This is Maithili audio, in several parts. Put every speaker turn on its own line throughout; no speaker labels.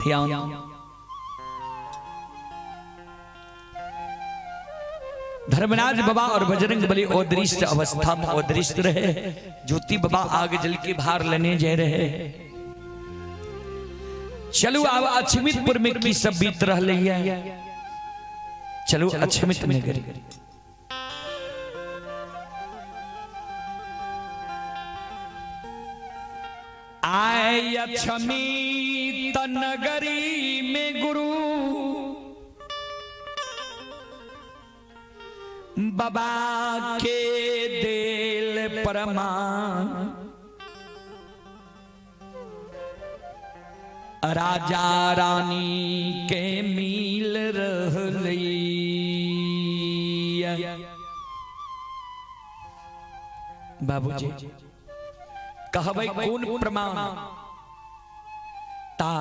ध्यान। धर्मराज बाबा और बजरंग बली अदृश्य अवस्था में अदृश्य रहे। ज्योति बाबा आग जल के भार लेने जा रहे। चलू आब अछमितपुर में की सब बीत रहा है, चलू अछमित नगरी। आए अछमित नगरी में गुरु बाबा के दिल प्रमाण, राजा रानी के मिल रहली। बाबूजी कहबै कोन प्रमाण ता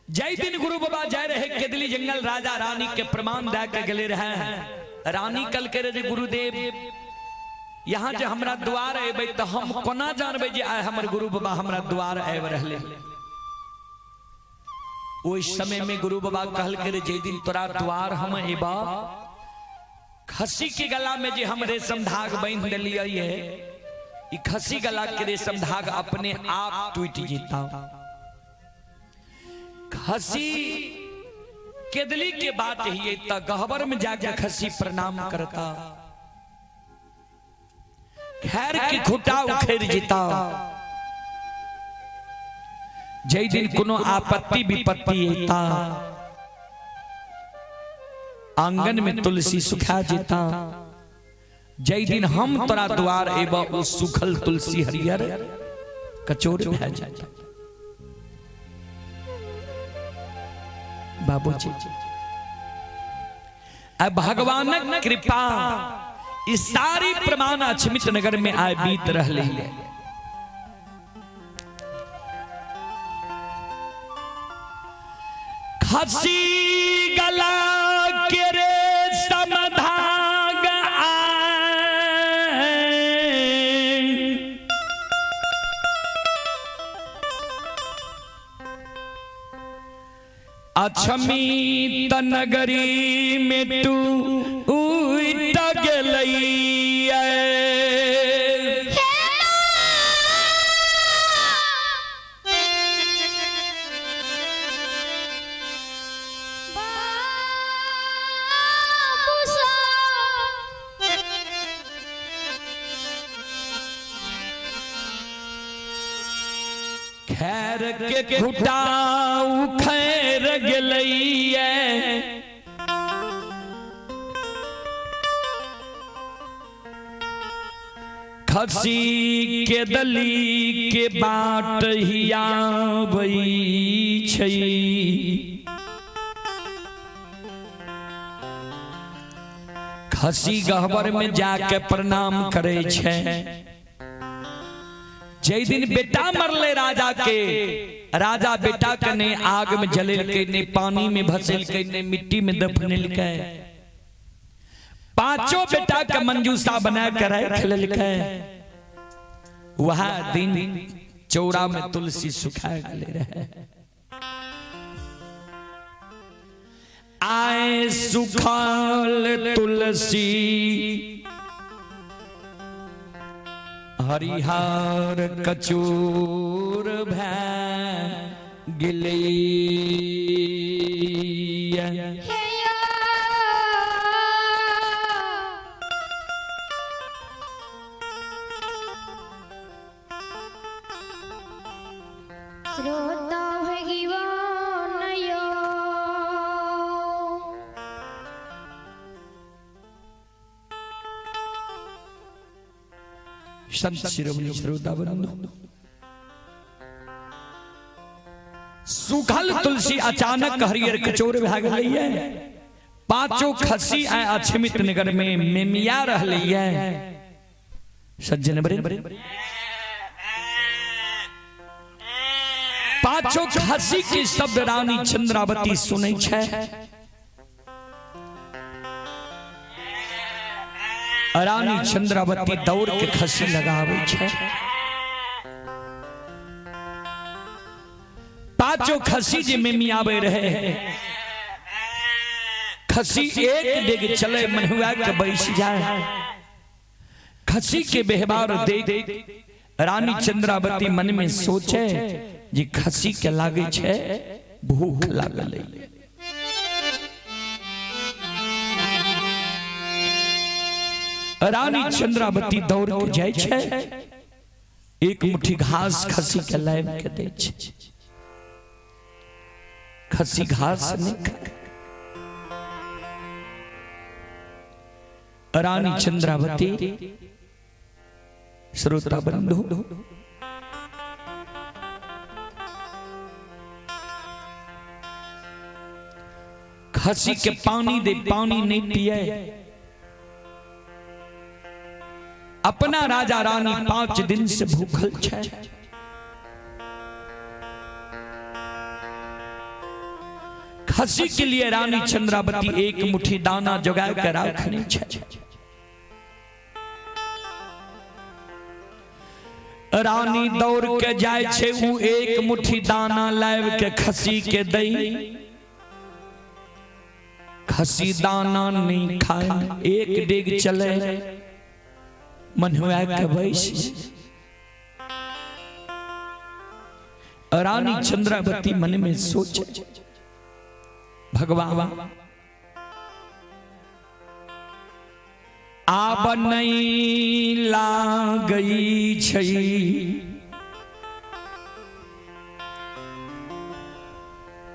जय दिन गुरु बाबा जाय रहे केदली जंगल, राजा रानी के प्रमाण दे के गेले रहे। रानी कल के रहे गुरुदेव यहाँ जे हमरा द्वार अबै तो हम कोना जानबै जे आइ हमर गुरु बाबा हमरा द्वार आबि रहले। ओहि समय में गुरु बाबा कहल के जे दिन तोरा द्वार हम एबा, खसी के गला में जे हम रेशम धाग बांधि देलियै है, ई खसी गला के रेशम धाग अपने आप टूटि जेता। खसी केदली के बात ही त गहबर में जाके खसी प्रणाम करता, खैर की खुटा उखेर जीता। जय दिन कोनो आपत्ति विपत्ति एता, आंगन में तुलसी सुखा जेता। जय दिन हम तोरा द्वार एबा, ओ सुखल तुलसी हरियर कचोर भए जाता। बाबूजी अब भगवानक कृपा इस सारी प्रमाण अछमित नगर में आए बीत रहले है। खसी गला के रे समधाग आए, अछमी नगरी में तू उठ गेलैया। खैर के खुटा उखैर गेलैया, खसी के दली के बाट हियाबै छै। खसी गहबर में जाके प्रणाम करे छै। जै दिन बेटा मरले राजा के, राजा बेटा के ने आग में जलेलकै, ने पानी में भसेलकै, ने मिट्टी में दफनेलकै। पांचों बेटा के मंजूषा बना कर रख लेलकै। वह दिन चौरा में तुलसी सुखा गेले रहे। आए सुखल तुलसी हरिहर कचूर भै गेलै।
श्रोता भगवान यो।
संत शिरोमणि श्रोता बंधु, सुखल तुलसी अचानक हरियर कचोर भए गेलैये। पांचों खसी आए अछमित नगर में मेमिया रहलैये। सज्जन बरे पांचों खसी के शब्द रानी चंद्रावती सुनै छै। रानी चंद्रावती दौड़ के खसी लगावे छै। पांचों खसी जे मेमियाबे रहे, खसी एक डेग चले मनुआ के बैस जाए। खसी के व्यवहार देख रानी चंद्रावती मन में सोचे जे खसी के लागे छे भूख लागल। रानी चंद्रावती दौड़ के जाय छे, एक मुट्ठी घास खसी के लाब के दे छे। खसी घास नहीं खाए। रानी चंद्रावती श्रोता बंधु खसी के पानी दे, पानी नहीं पिए। अपना राजा रानी 5 दिन से भूखल छे। खसी के लिए रानी चंद्रावती एक मुट्ठी दाना जोगा के राखने छे। रानी दौड़ के जाय छे, उ एक मुट्ठी दाना लाव के खसी के दई। खसी दाना नहीं खाए, एक डेग चले मनुआ के बैस। रानी चंद्रावती मन में सोचे, भगवान आब नहीं लागई छई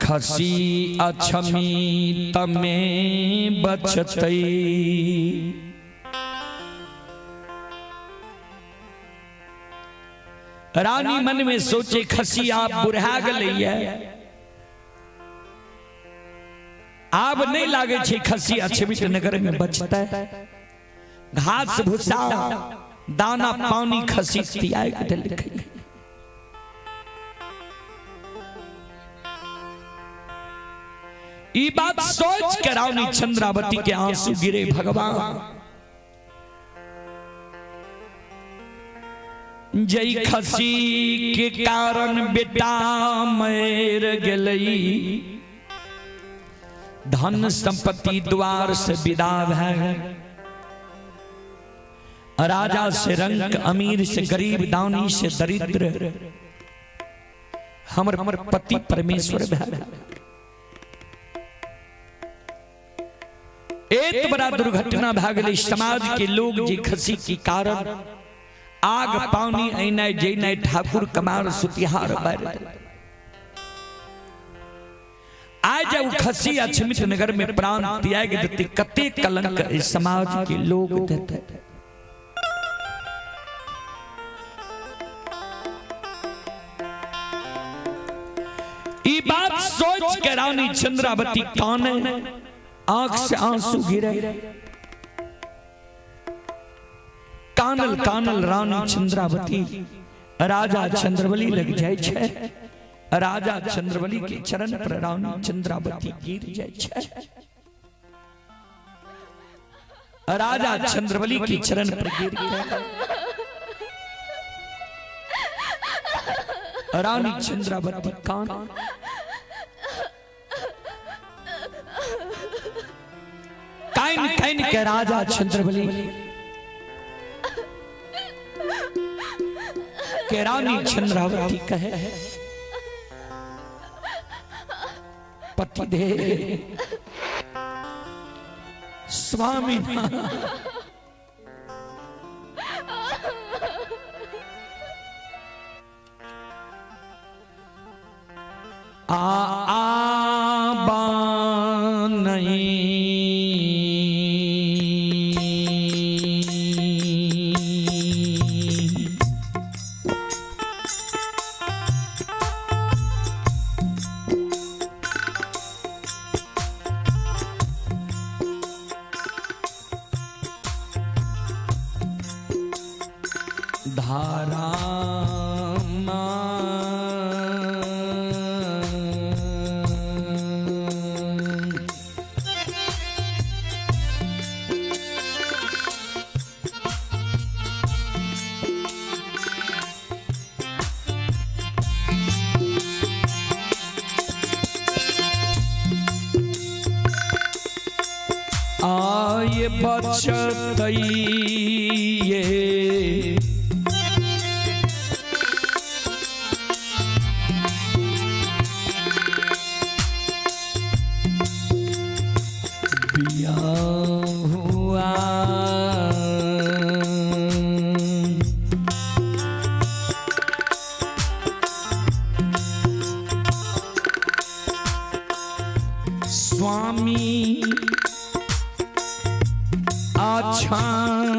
खसी अछमी तमे बचतई। रानी मन में सोचे खसी आप बुढ़ा गई है, आब नहीं लागे छे खसी अछमित नगर में बचता है। घास भूसा दाना पानी खसी त्याग देलकै। ई बात सोच के रानी चंद्रावती के आंसू गिरे। भगवान जई खसी के कारण बेटा मर गेलई, धन संपत्ति द्वार से विदा है, राजा से रंक, अमीर से गरीब, दानी से दरिद्र, हमर पति परमेश्वर भय। एक बड़ा दुर्घटना भए गेलै। समाज के लोग जे खसी के कारण आग पानी ऐनाय जैनाय ठाकुर कमार सुतिहार बार। आज जब खसी अछमित नगर में प्राण त्याग देते, कते कलंक इस समाज के लोग देते। ई बात सोच के रानी चंद्रावती काने, आंख से आंसू गिरे। कानल कानल रानी चंद्रावती राजा चंद्रबली लग जाय छे। राजा चंद्रबली के चरण पर रानी चंद्रावती गिर जाय छे। राजा चंद्रबली के चरण पर गिर गए। रानी चंद्रावती कान काइन काइन के राजा चंद्रबली के रानी चंद्रावती कहे, पति दे स्वामी आ आ नहीं धारा हाय बचतैये। बिया हुआ स्वामी अक्षमिता।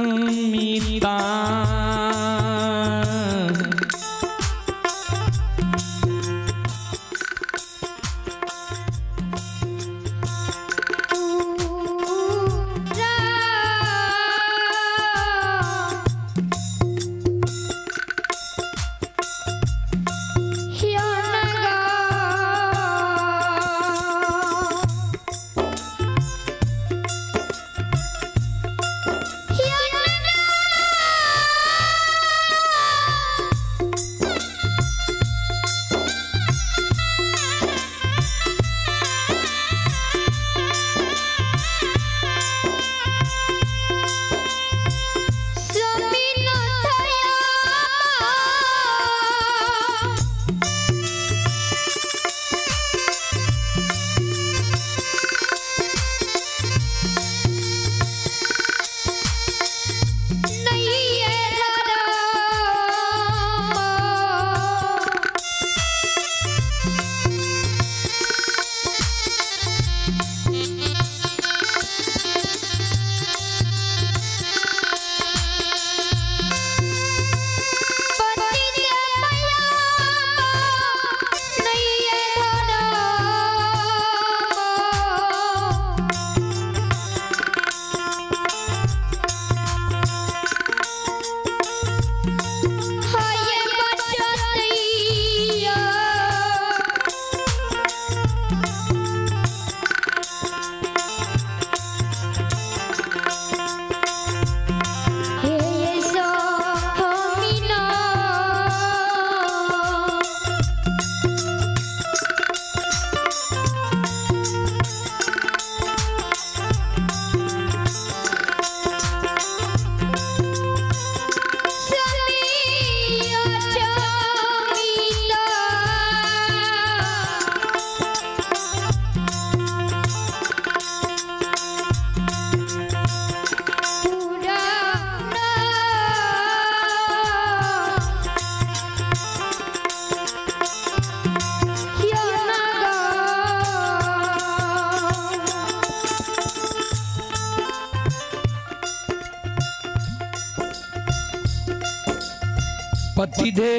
पति दे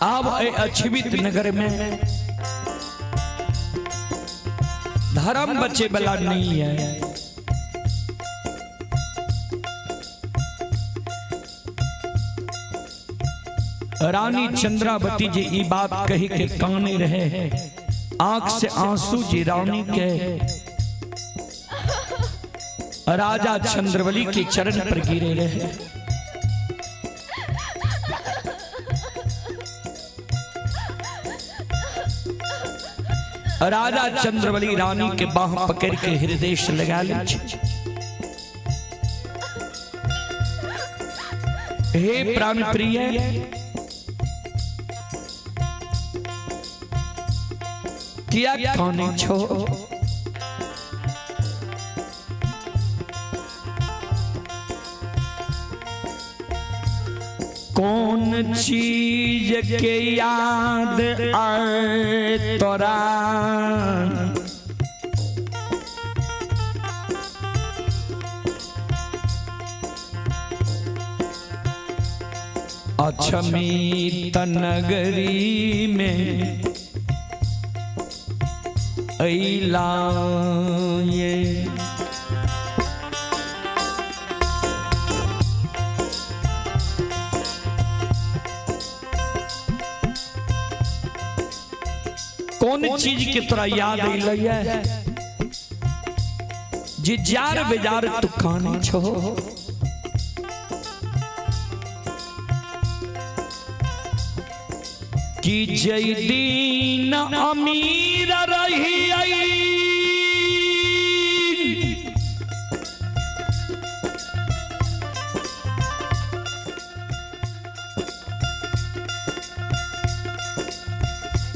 आब अछिवित नगर में धर्म बचे वाला नहीं है। रानी चंद्रावती जी ई बात कही के काने रहे, आंख से आंसू जी रानी के राजा चंद्रबली के चरण पर गिरे रहे। राजा चंद्रबली रानी के बाह पकड़ के हृदय से लगा ली। हे प्राण प्रिय, किया काने छो? कौन चीज के याद आए तोरा? अक्षमित नगरी में ऐला ये। कौन चीज के तोरा याद अइलै जे जार बेजार तू काने छो? कि जय दीन अमीर रही आई।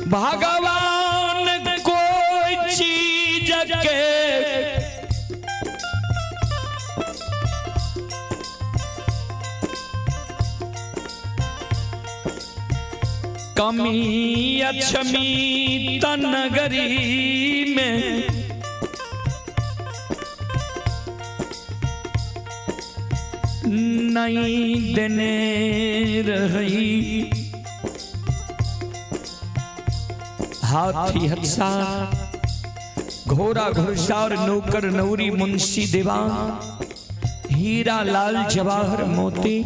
भगवान कोई चीज के कमी अक्षमी तनगरी में नहीं देने रही। हाथी हत्सा घोड़ा घुड़सार नौकर नौरी मुंशी दीवान हीरा लाल जवाहर मोती।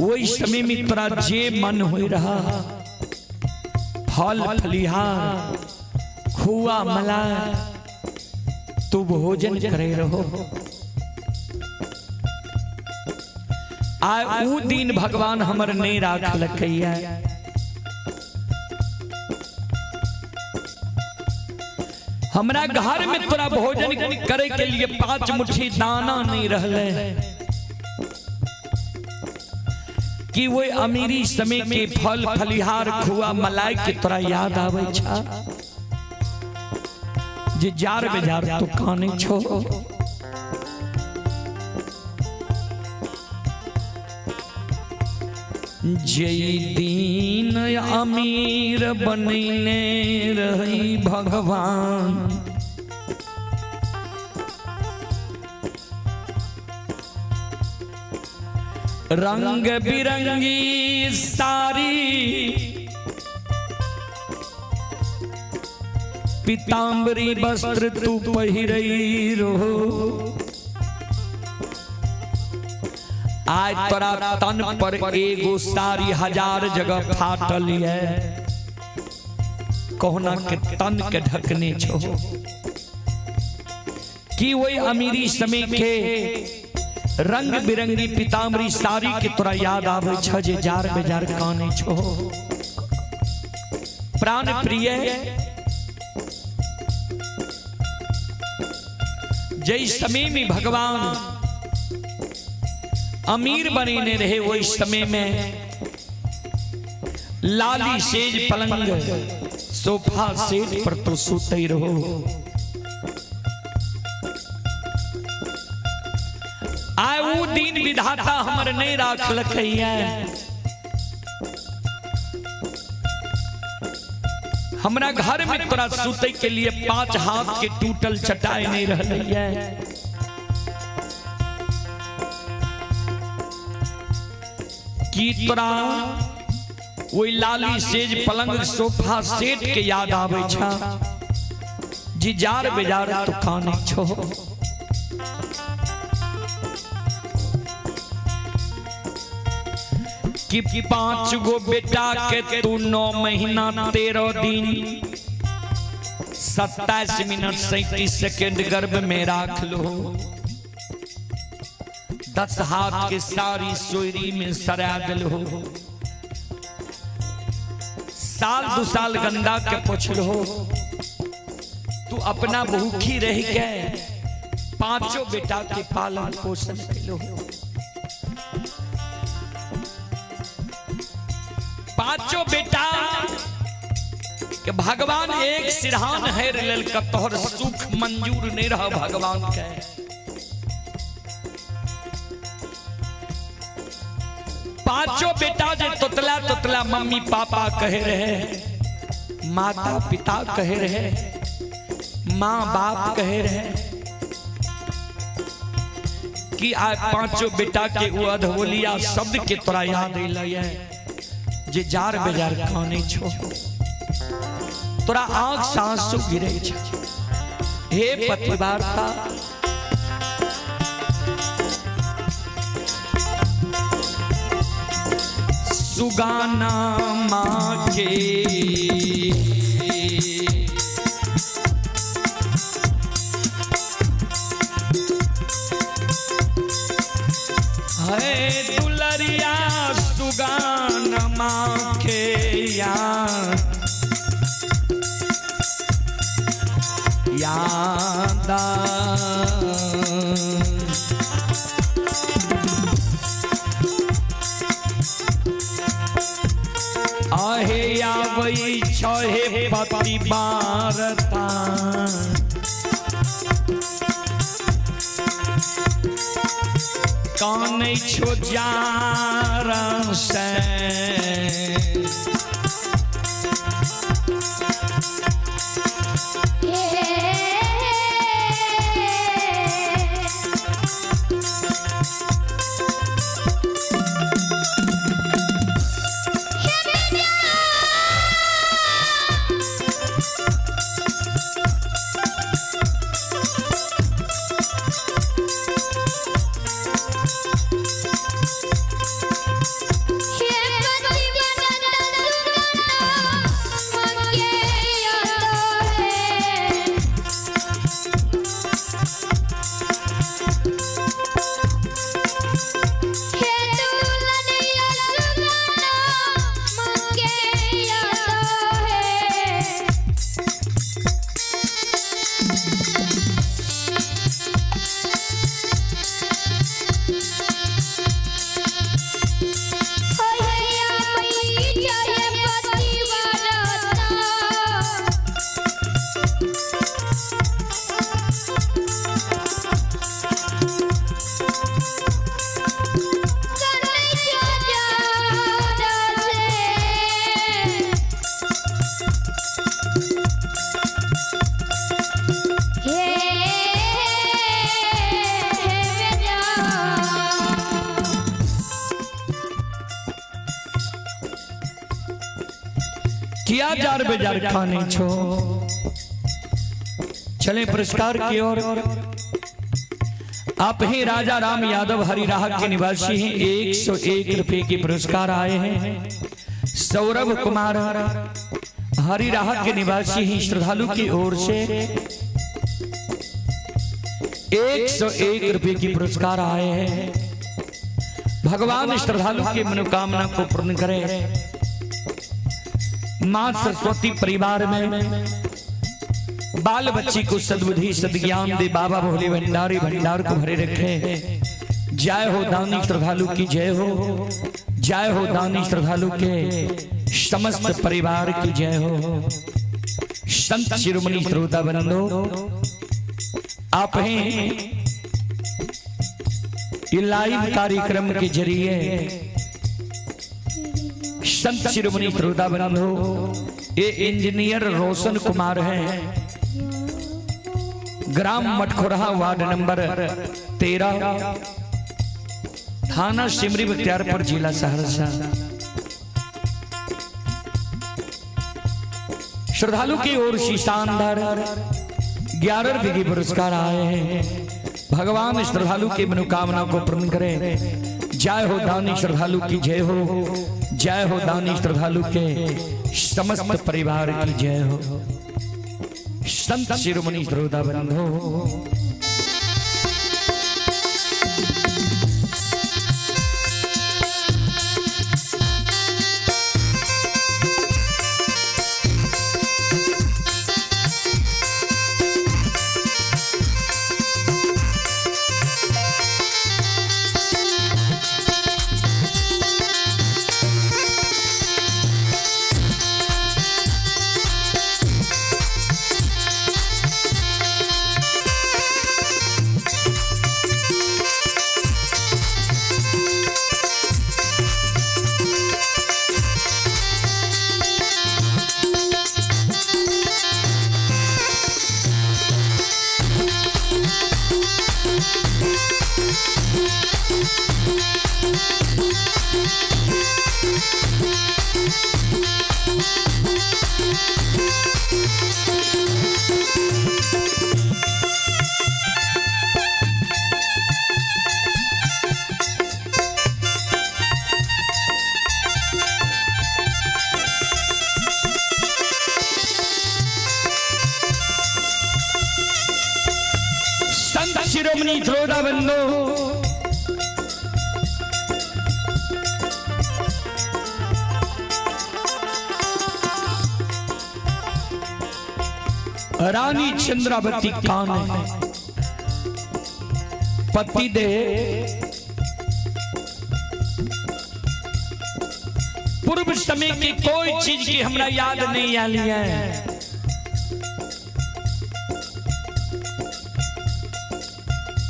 वही समय में तोरा जे मन हो रहा फल फलिहार खुआ मला तू भोजन करे रहो। आ ऊ दिन भगवान हमर नहीं राखलकैया। हमरा घर में तोरा भोजन करे के लिए 5 मुट्ठी दाना नहीं रहले कि वो अमीरी समय के फल फलिहार खुआ मलाई के तोरा याद आवे छा जे जार बेजार तो काने छो। जय दीन अमीर बनेने रही भगवान रंग बिरंगी सारी पीताम्बरी वस्त्र तू पहिरई रहो। आज तोरा तन पर एगो साड़ी 1000 जगह फाटल है कोहना के तन के ढकने छो कि वही अमीरी समय के रंग बिरंगी पीताम्बरी साड़ी के तोरा याद आवे छ जे जार बेजार काने छो। प्राण प्रिय जय समय में भगवान अमीर बनेने रहे वही समय में लाली सेज पलंग सोफा सेट पर तो सोते ही रहो। आए वो दिन विधाता हमर नहीं राखलकैया। हमरा घर में तोरा सुते के लिए 5 हाथ के टूटल चटाई नहीं रहलैया। कि तोरा वही लाली सेज पलंग सोफा सेट के याद आवे छा जी जार बेजार तो काने छो। कि 5 गो बेटा के तू 9 महीना 13 दिन 27 मिनट 37 सेकेंड गर्भ में राख लो। 10 हाथ के सारी सोयरी में सरा दिल हो। साल 2 साल गंदा के पोछ लो। तू अपना भूखी रह के 5 बेटा के पालन पोषण कलो। 5 बेटा के भगवान एक सिरहान हेर लेल तोहर सुख मंजूर नहीं रहा भगवान के। 5 बेटा जे तोतला तोतला मम्मी पापा कहे रहे, माता पिता कहे रहे, माँ बाप कहे रहे कि आज 5 बेटा के वो अधवलिया शब्द के तोरा याद अइलै जे जार बेजार काने छो। तोरा आंख से आंसू गिरे छे। हे पतिवार्ता सुगाना माँ के है दुलरिया ज्यादा। आहे आवै छहे पति बारता, कानै छो जार से। किया जार बेजार खाने छो। चले पुरस्कार की ओर। आप ही राजा राम यादव हरिराह के निवासी हैं, 101 रुपए के पुरस्कार आए हैं। सौरभ कुमार हरिराह के निवासी हैं, श्रद्धालु की ओर से 101 रुपए की पुरस्कार आए हैं। भगवान श्रद्धालु की मनोकामना को पूर्ण करे। मां सरस्वती परिवार में बाल बच्ची को सद्बुद्धि सद्ज्ञान दे, बाबा भोले भंडारी भंडार को भरे रखे। जय हो दानी श्रद्धालु की जय हो, जय हो दानी श्रद्धालु के समस्त परिवार की जय हो। संत शिरोमणि श्रोता बंधो, आप हैं ये लाइव कार्यक्रम के जरिए संत शिरोमणि श्रोता बंधो, ये इंजीनियर रोशन कुमार हैं, ग्राम मटखोरहा वार्ड नंबर 13, थाना सिमरी बख्तियारपुर, जिला सहरसा। श्रद्धालु की ओर से शानदार 11 रुपए के पुरस्कार आए हैं। भगवान श्रद्धालु की मनोकामना को पूर्ण करे। जय हो दानी श्रद्धालु की जय हो, जय हो दानी श्रद्धालु के समस्त परिवार की जय हो। संत शिरोमणि श्रोता बंधो, संत शिरोमणि श्रोता बंधो, रानी चंद्रावती कान है। पति दे पूर्व समय की कोई चीज की हमरा याद नहीं आली है।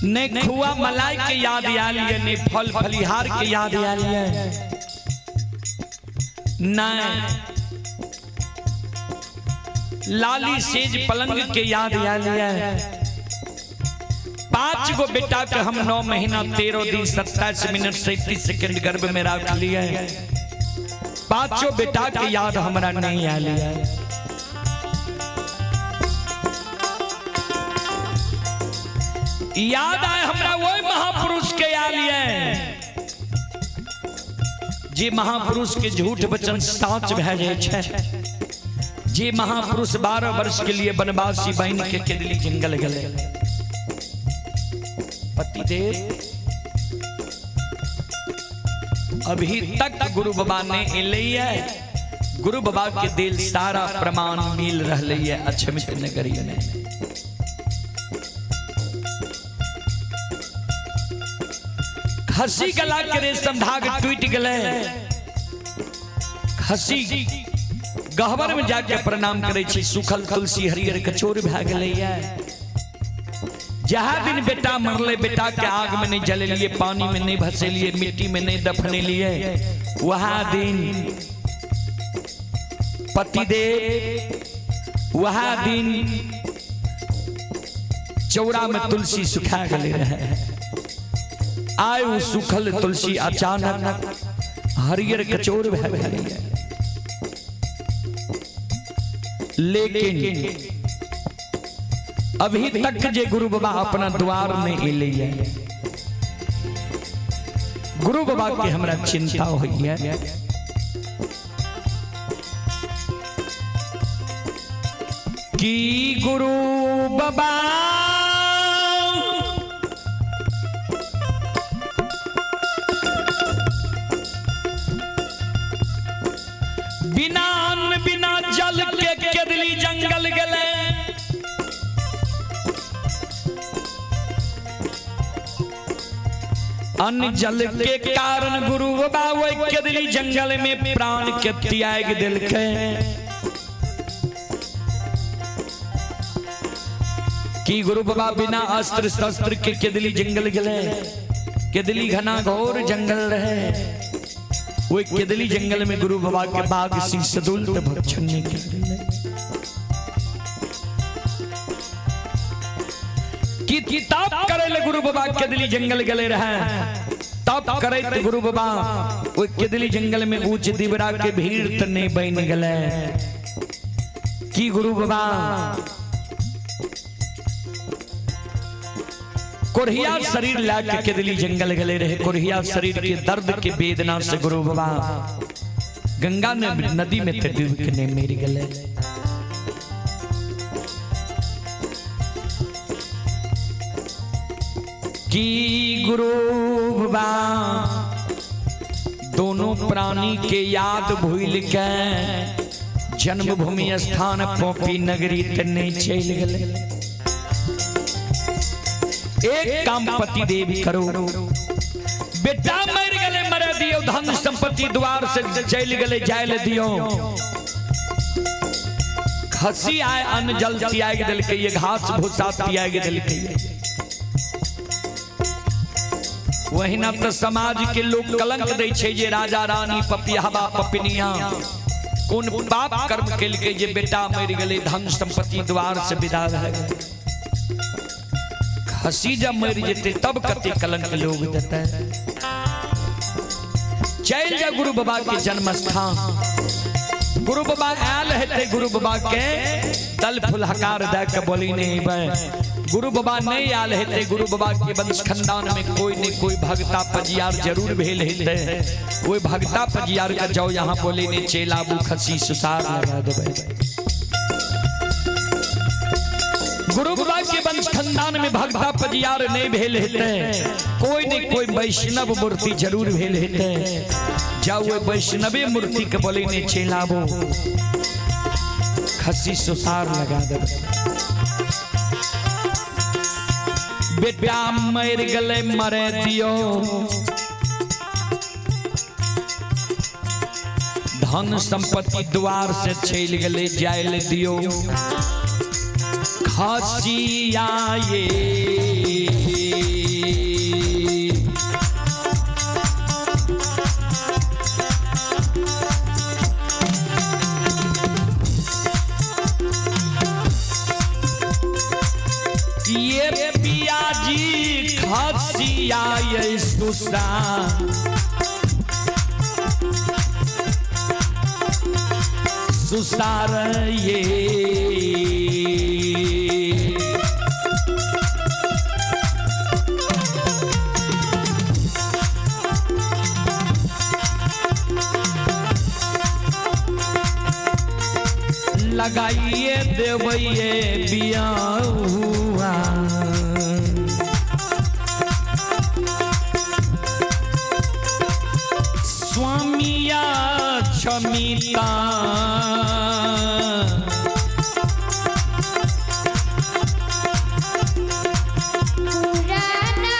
ने खुआ मलाई के याद आली है, ने फल फलिहार के याद आली है, न लाली सेज पलंग के याद आली है। 5 गो बेटा के हम 9 महीना 13 दिन 27 मिनट 37 सेकंड गर्भ में रख लिए। पांचों बेटा के याद हमरा नहीं आली है। याद आए हमरा वही महापुरुष के आली है जे महापुरुष के झूठ वचन साच भए जाय छै, जे महापुरुष 12 वर्ष के लिए वनवासी बन के केदली जंगल गए। पतिदेव अभी तक गुरु बाबा ने एलै है, गुरु बाबा के दिल सारा प्रमाण मिल रहलै है अक्षमित नगरी में। खसी गला के रेशम धाग टूट गए, खसी गहबर में जाके प्रणाम करे छी, सुखल तुलसी हरियर कचोर भए गेलै। जहाँ दिन बेटा मरले, बेटा के आग में नहीं जलेलिए, पानी में नहीं भसेलिए, मिट्टी में नहीं दफनेलिए, वहाँ दिन पतिदेव वहाँ दिन चौरा में तुलसी सुखा गए रहे। आय उ सुखल तुलसी अचानक हरियर कचोर भए गेलै। लेकिन अभी तक जे गुरु बाबा अपना द्वार में एलै है, गुरु बाबा के हमरा चिंता होई है। कि गुरु बाबा बिना अन्न बिना जल के केदली जंगल गले, अन्न जल के कारण गुरु बाबा ओहि केदली जंगल में प्राण के त्याग दिलकै। कि गुरु बाबा बिना अस्त्र शस्त्र के केदली जंगल गले, केदली घना घोर जंगल रहे, वो केदली जंगल में गुरु बाबा के बाघ सिंह सदुल भक्षण नहीं कर। कि तप करे ले गुरु बाबा केदली जंगल गले रहे, तप करे गुरु बाबा वो केदली जंगल में ऊंच दिवरा के भीड़ त नहीं बन गले। कि गुरु बाबा कोरिया शरीर ला के केदली जंगल गले रहे, कोरिया शरीर के दर्द के वेदना से गुरु बाबा गंगा नदी में ते डूब के नहीं मर गले। कि गुरु बाबा दोनों प्राणी के याद भूल के जन्मभूमि स्थान पोपी नगरी ते नहीं चल गले। एक काम पति देवी करो, बेटा मर गले मर दियो, धन संपत्ति द्वार से चल गले जाय दियो, खसी आए अन्न जल त्याग दिलकै, ये घास भूसा त्याग दिलकै। वही ना तो समाज के लोग कलंक दै छै जे राजा रानी पपियाबा पपिनिया कोन पाप कर्म केलकै जे बेटा मरि गेलै धन संपत्ति द्वार से विदा भए गेलै। खसी जब मरि जेतै तब कते कलंक लोग देतै। चलि जा गुरु बाबा के जन्म स्थान, गुरु बाबा आयल हेतै, गुरु बाबा के दल फुलहकार दए के बोली नहीं अबै। गुरु बाबा नहीं आयल हेतै, गुरु बाबा के वंश खानदान में कोई ने कोई भगता पजियार जरूर भेल हेतै, ओहि भगता पजियार के जाओ यहाँ बोले ने चेलाबू खसी सुसार लगा देबै। गुरु बाबा के वंश खानदान में भगता पजियार नहीं भेल हेतै, कोई ने कोई वैष्णव मूर्ति जरूर भेल हेतै, जाओ ओहि वैष्णवे मूर्ति के बोले ने चेलाबू खस्सी सुसार लगा देबै। बेटा मरि गेलै, मरे दियौ। धन संपत्ति द्वार से चलि गेलै, जाय ले दियौ। खसिया ये ये पियाजी खसिया ये सुसा सुसार ये। लगाइए देवैये बिया हुआ। स्वामिया क्षमिता
पुराना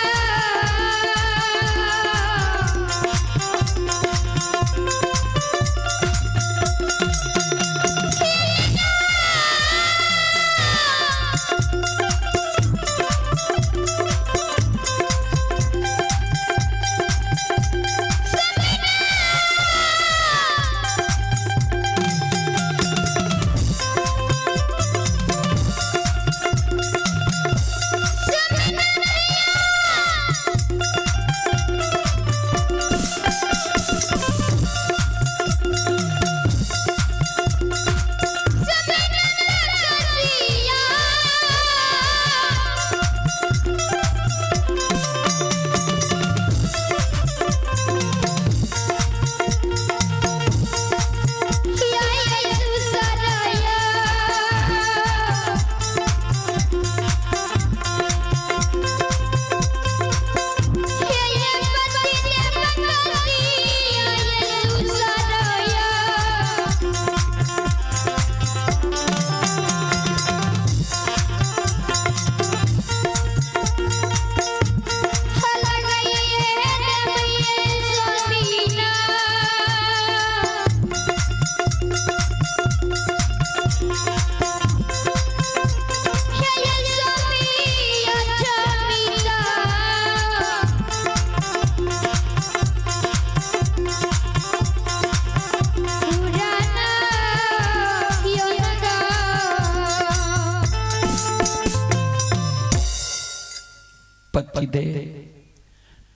पति दे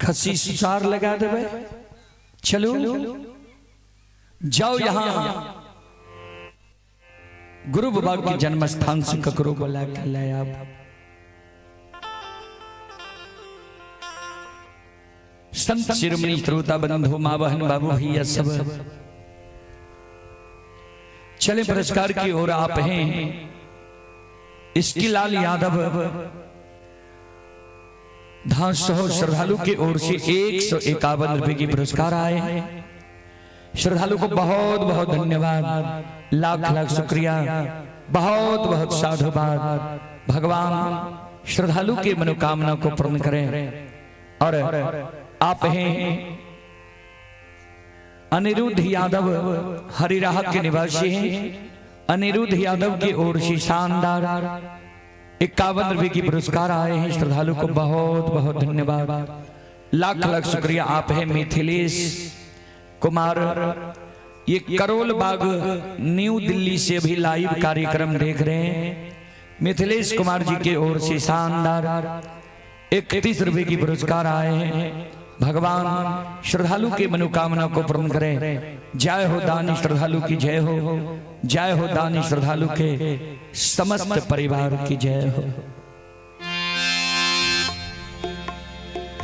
खसी सुसार लगा देवे। चलो जाओ यहां गुरु बाबा के जन्म स्थान से ककरो बोला के ले आप। संत शिरोमणि श्रोता बंधु माँ बहन बाबू भैया सब चले पुरस्कार की ओर आप हैं। इसकी लाल यादव धासो श्रद्धालु की ओर से 151 रुपए की पुरस्कार आए। श्रद्धालु को बहुत बहुत धन्यवाद, लाख लाख शुक्रिया, बहुत बहुत साधुवाद। भगवान श्रद्धालु की मनोकामना को पूर्ण करें। और आप हैं अनिरुद्ध यादव, हरिराह के निवासी हैं। अनिरुद्ध यादव की ओर से शानदार 51 रुपए की पुरस्कार आए हैं। श्रद्धालु को बहुत बहुत धन्यवाद, लाख लाख शुक्रिया। आप हैं मिथिलेश कुमार, ये करोल बाग न्यू दिल्ली से भी लाइव कार्यक्रम देख रहे हैं। मिथिलेश कुमार जी के ओर से शानदार 31 रुपए की पुरस्कार आए हैं। भगवान श्रद्धालु की मनोकामना को पूर्ण करें। जय हो दानी श्रद्धालु की जय हो, जय हो दानी श्रद्धालु के समस्त परिवार की जय हो।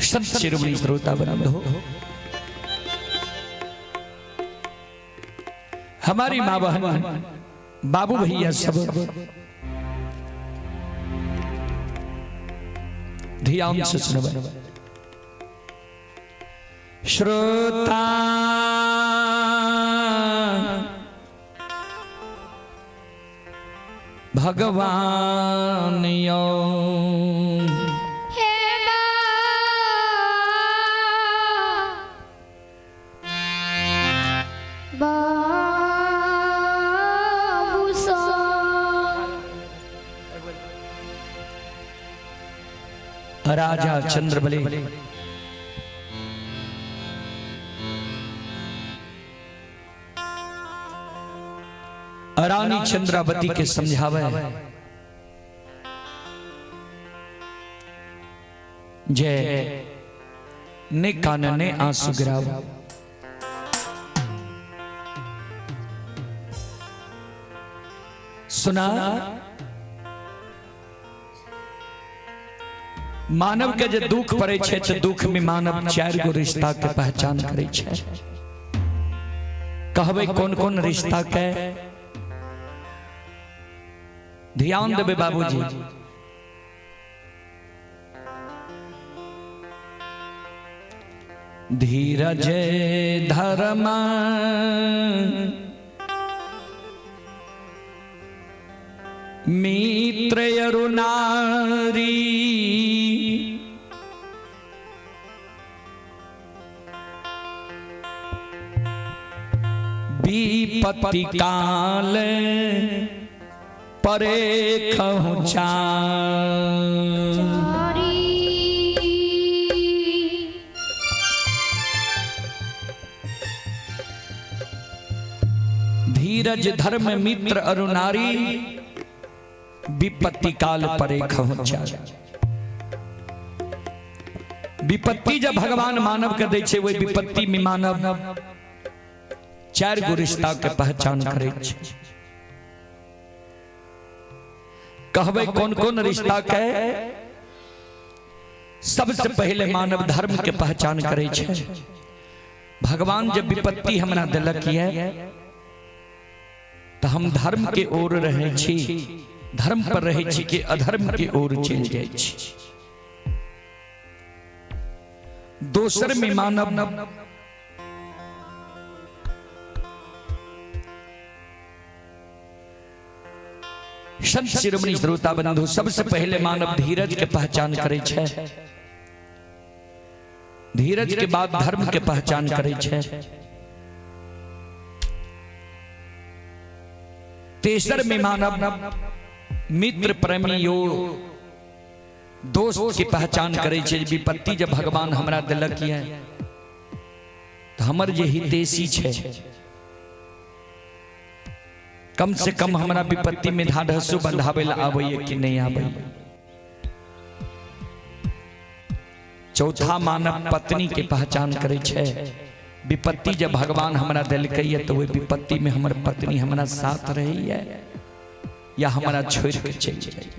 संत शिरोमणि श्रोता बंधु, हमारी माँ बहन बाबू भैया सब ध्यान से सुनो। श्रोता भगवान यौ।
हे बाबू सा।
राजा चंद्रबली रानी चंद्रावती के समझावे जय ने कान ने आंसू गिराव। सुना, मानव के जे दुख पड़े छै तऽ दुख में मानव चारि गो रिश्ता के पहचान करै छै। कहबै कोन कोन रिश्ता के? ध्यान देबै बाबूजी। धीरज धर्म मित्र अरुणारी, विपत्ति काल परे खहुचा। धीरज धर्म मित्र अरुणारी, विपत्ति काल परे खहुचा। विपत्ति जब भगवान मानव के दै छै, ओहि विपत्ति में मानव चारि गो रिश्ता के पहचान करै छै। कहबै कोन कोन रिश्ता के? सबसे पहले मानव धर्म के पहचान करै छै। भगवान जब विपत्ति हमरा देलक ये तऽ हम धर्म के ओर रहै छी, धर्म पर रहै छी कि अधर्म के ओर चलि जाइ छी। दोसर में मानव संत शिरोमणि श्रोता बंधु, सबसे पहले मानव धीरज के पहचान करै छै। धीरज के बाद धर्म के पहचान करै छै। तेसर में मानव मित्र प्रेमी यो दोस्त के पहचान करै छै। विपत्ति जब भगवान हमरा देलक ये तऽ हमर जे हितैषी छै, कम से कम हमरा विपत्ति में ढाढ़सो बंधाबै लए आबैए कि नहि आबैए। चौथा मानव पत्नी के पहचान करै छै। विपत्ति जब भगवान हमरा देलकै ये तऽ ओहि विपत्ति में हमर पत्नी हमरा साथ रहैए या हमरा छोड़ि के चलि जाइए।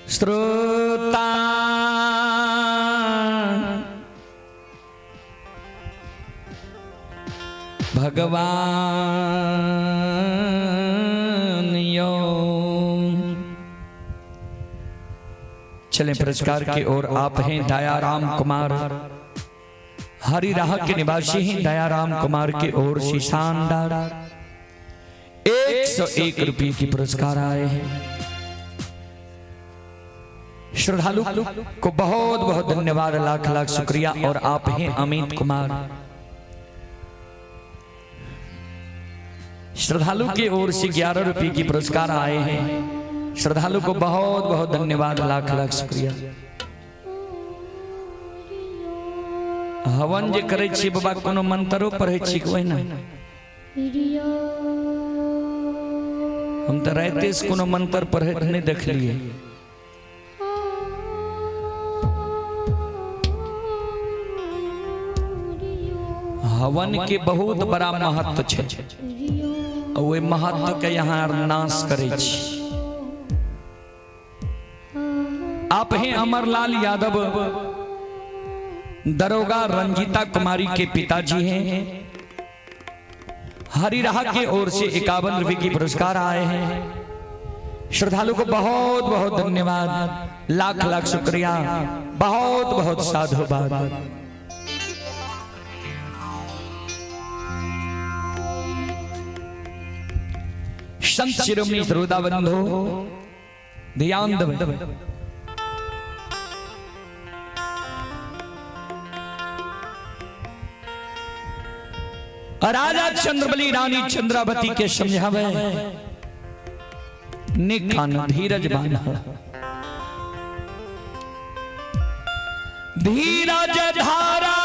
श्रोता भगवान यो। चलें पुरस्कार की ओर। आप हैं दयाराम कुमार, हरिराह के निवासी हैं। दयाराम कुमार की ओर से शानदार 101 रुपये की पुरस्कार आए हैं। श्रद्धालु को बहुत बहुत धन्यवाद, लाख लाख शुक्रिया। और आप हैं अमित कुमार, श्रद्धालु की ओर से 11 रुपये की पुरस्कार आए हैं। श्रद्धालु को बहुत बहुत धन्यवाद, लाख लाख शुक्रिया। हवन जे करै छी बाबा, कोनो मंत्रो पढ़ै छी कि ओहिना? हम तऽ राइते से कोनो मंत्र पढ़ैत नहि देखलियै। हवन के बहुत बड़ा महत्व छै, ओहि महत्व के यहाँ नाश करै छी। आप हैं अमरलाल यादव, दरोगा रंजीता कुमारी के पिताजी हैं। हरिराह के ओर से 51 रुपए की पुरस्कार आए हैं। श्रद्धालु को बहुत बहुत धन्यवाद, लाख लाख शुक्रिया, बहुत बहुत साधुवाद। संत शिरोमणि श्रोता बंधु ध्यान देबै। राजा चंद्रबली रानी चंद्रावती के समझावे, निखान धीरज बांध, धीरज धारा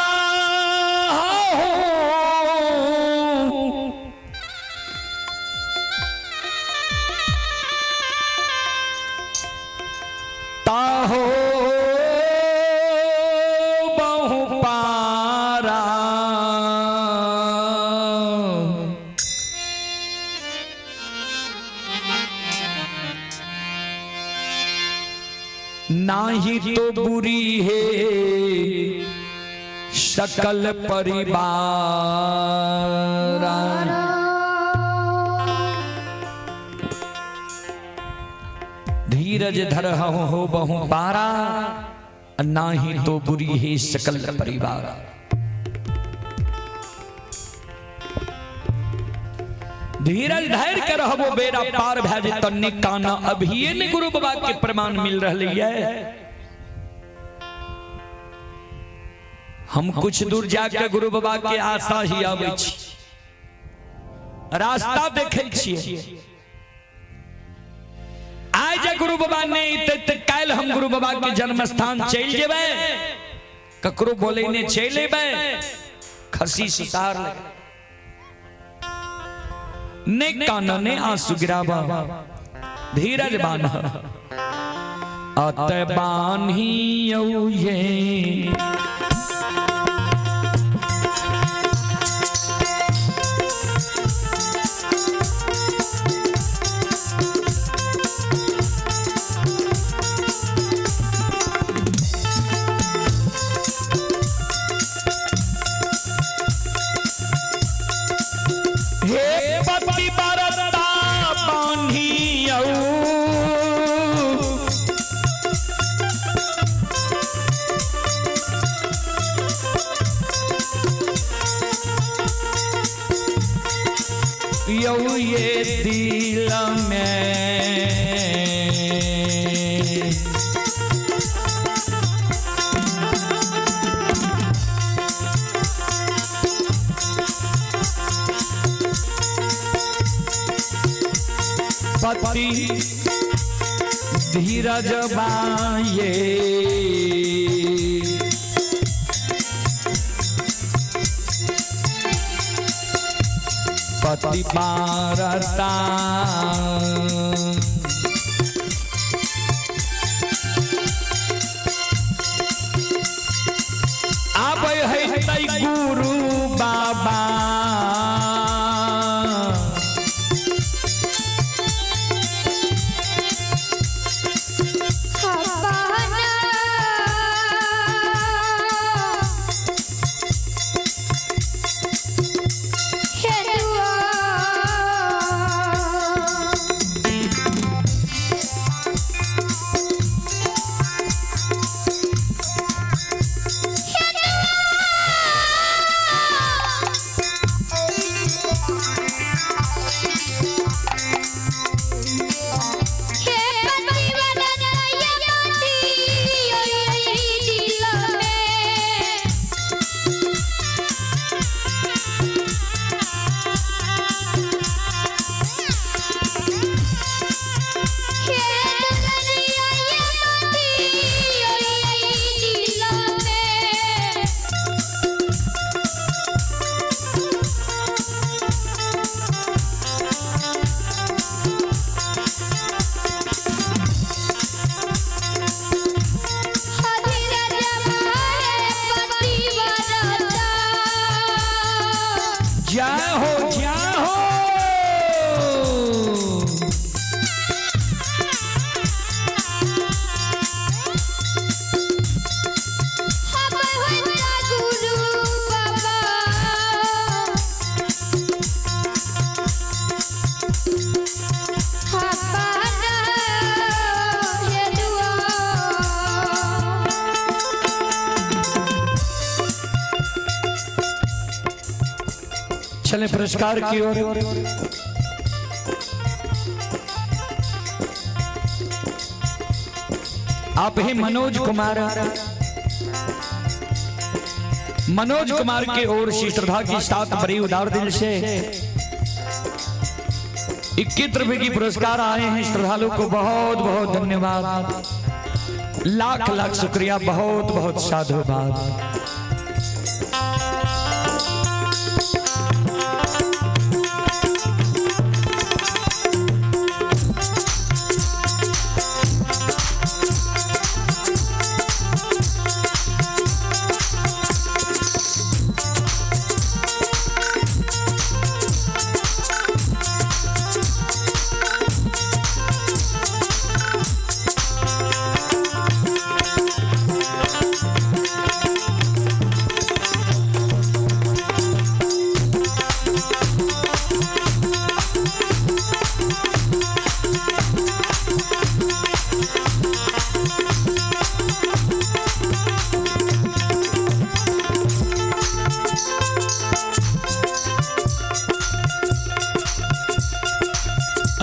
हो, ताहो बहु पारा। नाही तो बुरी है सकल परिवार। धीरज धर हो बहु पारा, नाही तो बुरी है सकल परिवार। धीरज धैर्य के रहबो बेड़ा पार भए जेतौ। निकाना अभिये ने गुरु बाबा के प्रमाण मिल रहलै है। हम कुछ दूर जाके गुरु बाबा के आशा ही आबै छी, रास्ता देखै छियै। आइ जे गुरु बाबा नहि एतै तऽ काल्हि हम गुरु बाबा के जन्म स्थान चलि जेबै, ककरो बोलेने चलि एबै, खसी सितार लगे। ने कान ने आंसू गिरावा, धीरज बान्ह, अत बान्हियौ ये। हे पति बरता बान्हियौ, यौ ये दिल में। पति धीरज बाये, पति पारता। आबै है तै गुरु बाबा, जय हो जय हो। चले पुरस्कार की ओर। आप ही मनोज कुमार, मनोज कुमार के ओर से श्रद्धा के साथ बड़ी उदार दिल से 21 रुपए की पुरस्कार आए हैं। श्रद्धालु को बहुत बहुत धन्यवाद, लाख लाख शुक्रिया, बहुत बहुत साधुवाद।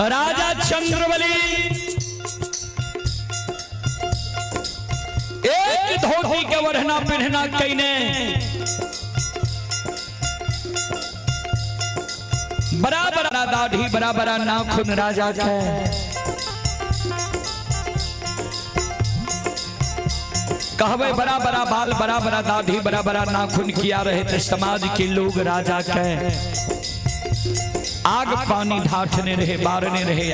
राजा चंद्रबली एक धोती के वरना पहनना कईने बराबर दाढ़ी बराबर नाखून राजा के। कहवे बड़ा बड़ा बाल बड़ा बड़ा दाढ़ी बड़ा बड़ा नाखून किया रहे थे समाज के लोग राजा के। आग पानी ढाठने रहे बारने रहे।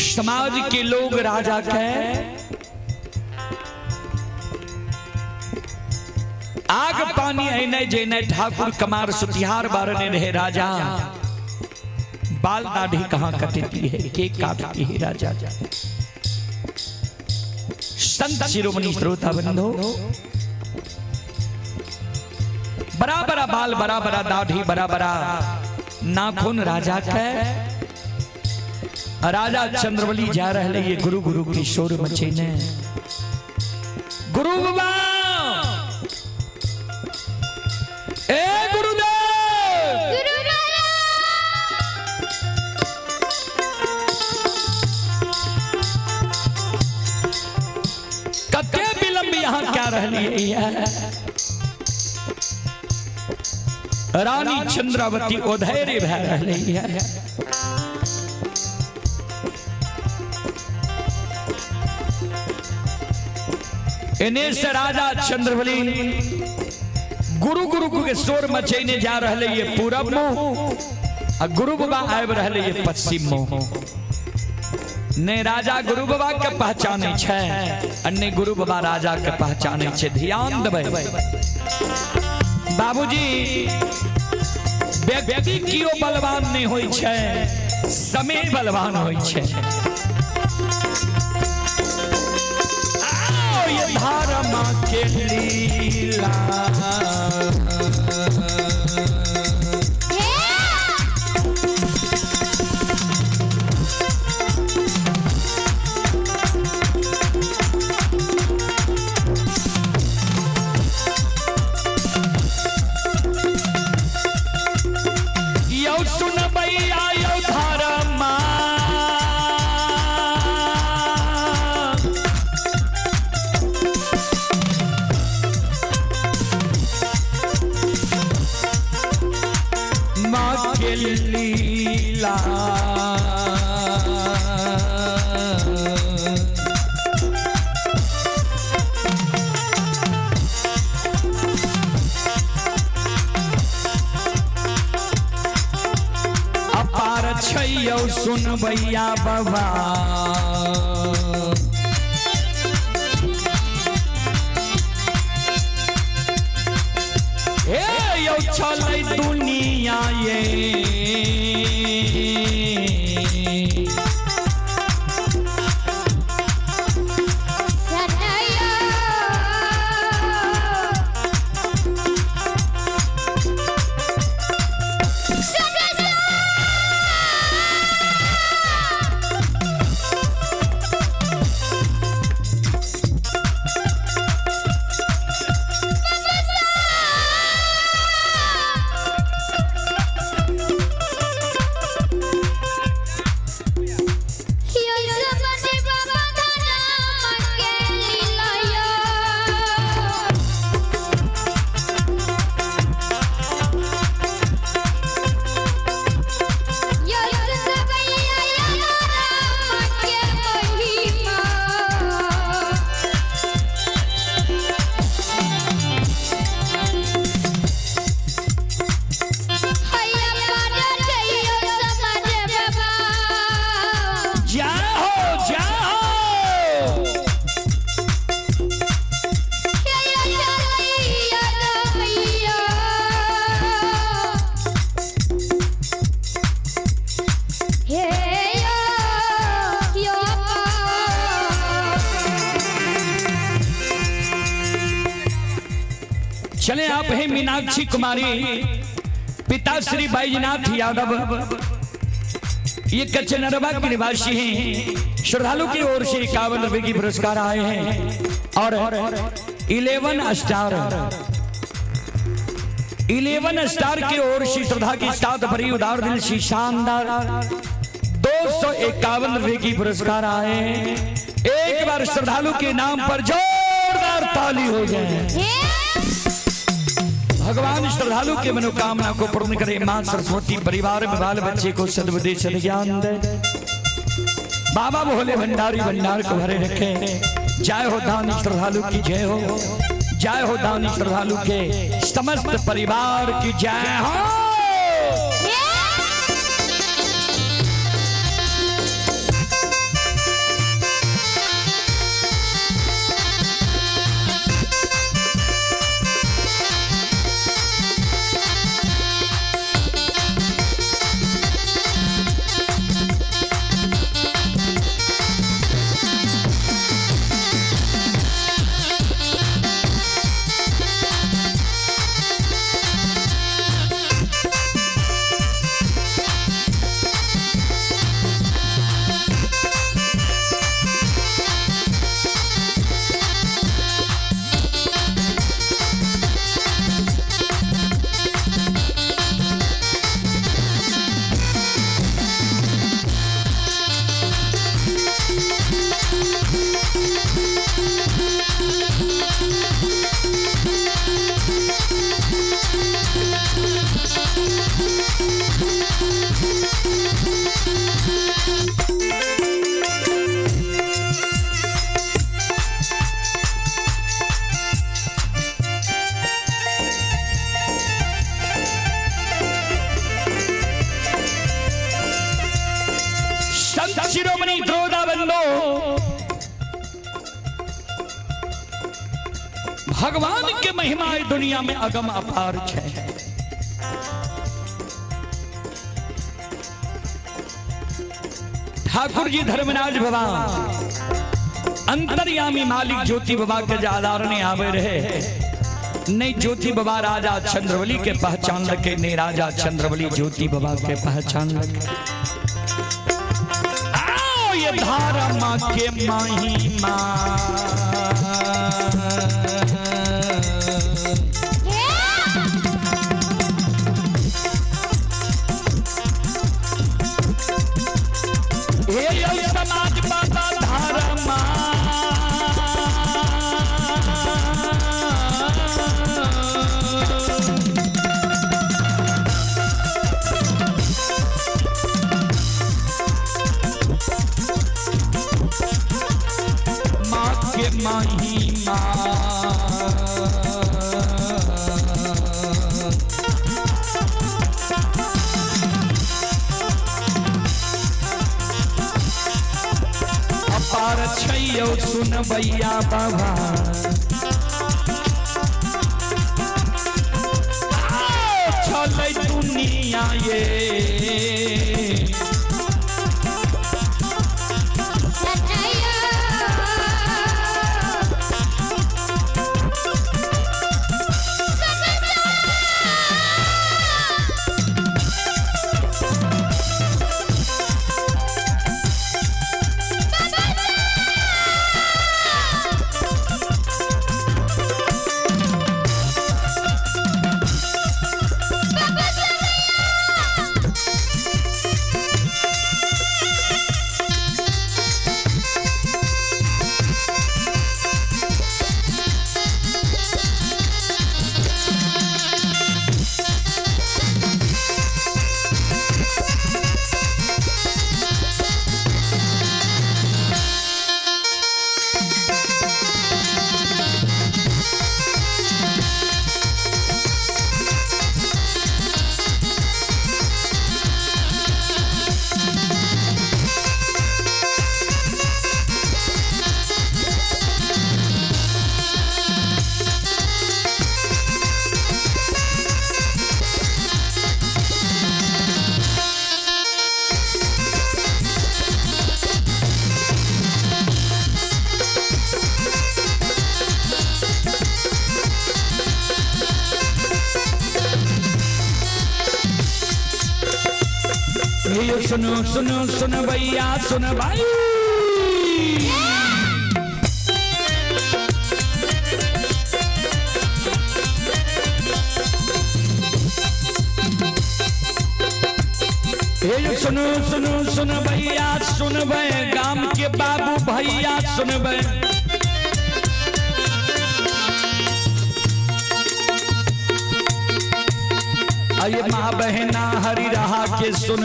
समाज के लोग राजा के आग पानी ऐने जेने ठाकुर कमार सुतिहार बारने रहे राजा। बाल दाढ़ी कहां कटती है, के काटती है राजा। संत शिरोमणि श्रोता बंधो, बड़ा बड़ा बाल बड़ा बड़ा दाढ़ी बड़ा बड़ा नाखून राजा के। राजा चंद्रबली जा रहे ये गुरु गुरु की शोर मचेने। गुरु बाबा ए गुरुदेव,
गुरु
कते विलंब यहां क्या रही है। रानी चंद्रावती उधैर्य भै रही है। इन्हें से राजा चंद्रबली गुरु गुरु के शोर मचेने जा रहे ये पूरब मुंह आ गुरु बाबा आबि रहे ये पश्चिम मुंह। ने राजा गुरु बाबा के पहचाने छै आ ने गुरु बाबा राजा के पहचाने छै। ध्यान देबै बाबूजी, व्यक्ति कियो बलवान नहीं होई छै, समय बलवान होई छै। ये धर्म के लीला यौ सुनबैया यौ धर्मा माँ के लीला अपार छैयौ सुनबैया बाबा। छैयो छलै दुनिया ये। जाओ जाओ। चले आप हैं मीनाक्षी कुमारी, पिता श्री बैजनाथ यादव, ये कचनरवा के निवासी हैं। श्रद्धालु की ओर से 51 रुपए की पुरस्कार आए हैं और 11 स्टार की ओर से श्रद्धा की साथ भरी उदार दिल सी शानदार 251 रुपए की पुरस्कार आए हैं। एक बार श्रद्धालु के नाम पर जोरदार ताली हो जाए। भगवान श्रद्धालु के मनोकामना को पूर्ण करे। मां सरस्वती परिवार में बाल बच्चे को सद्बुद्धि सद्ज्ञान दे। बाबा भोले भंडारी भंडार को भरे रखे। जय हो दानी श्रद्धालु की जय हो। जय हो दानी श्रद्धालु के समस्त परिवार की जय हो। संत शिरोमणि द्रोदा बंदो, भगवान के महिमा दुनिया में अगम अपार है। ठाकुर जी धर्मराज बाबा अंतर्यामी मालिक ज्योति बाबा के जादारने आवे रहे। नहीं ज्योति बाबा राजा चंद्रवली के पहचान लगे, नहीं राजा चंद्रवली ज्योति बाबा के पहचान लगे। आओ ये धारा माँ के महिमा, हे यो समाज बाबा धारा माँ। माँ के महिमा, अपार छैयौ सुनबैया बाबा। रहल दुनिया ये। ये सुनो सुनो सुन भैया सुन भाई, ये सुनो सुनो सुन भैया सुन भाई, गाम के बाबू भैया सुन भाई। अये माँ बहना हरि रहा के सुन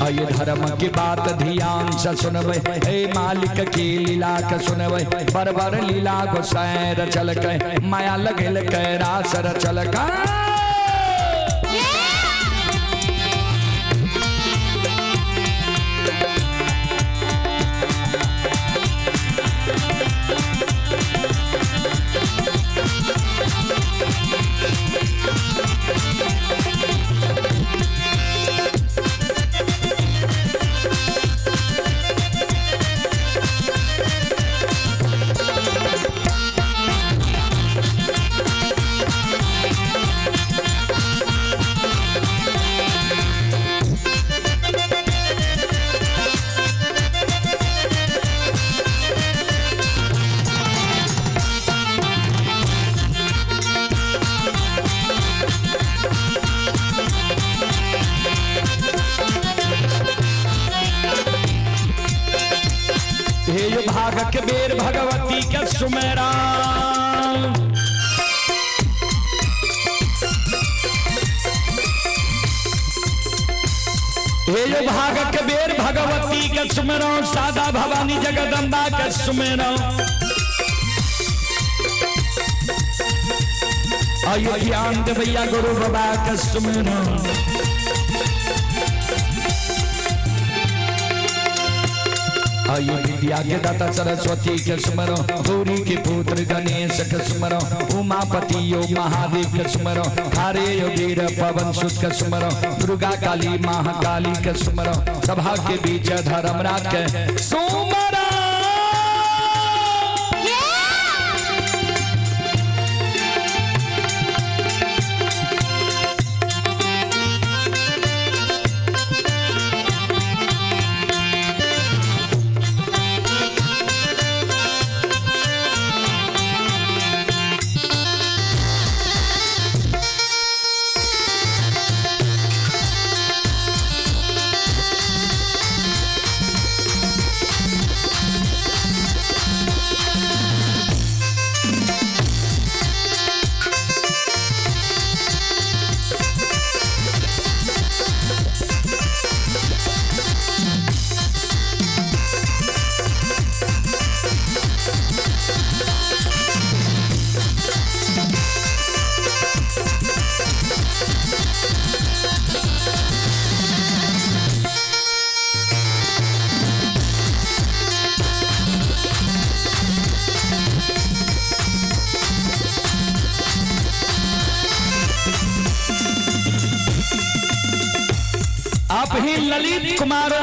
अये धर्म की बात ध्यान से सुनबे, हे मालिक की लीला के सुनबे। बरबर लीला गोसाई रचल के, माया लगल के रास रचल के। हे भाग के बेर भगवती के सुमेरा, हे भाग के बेर भगवती के सुमेरा, सादा भवानी जगदम्बा के सुमेरा। आयो ज्ञान देवैया गुरु बाबा के सुमेरा। आयु विद्या के दाता सरस्वती के सुमरो, गौरी के पुत्र गणेश के सुमरो, उमापति यो महादेव के सुमरो, हरे यो वीर पवन सुत के सुमरो, दुर्गा काली महाकाली के सुमरो, सभा के बीच धर्मराज के सुमरो। आप ही ललित कुमार,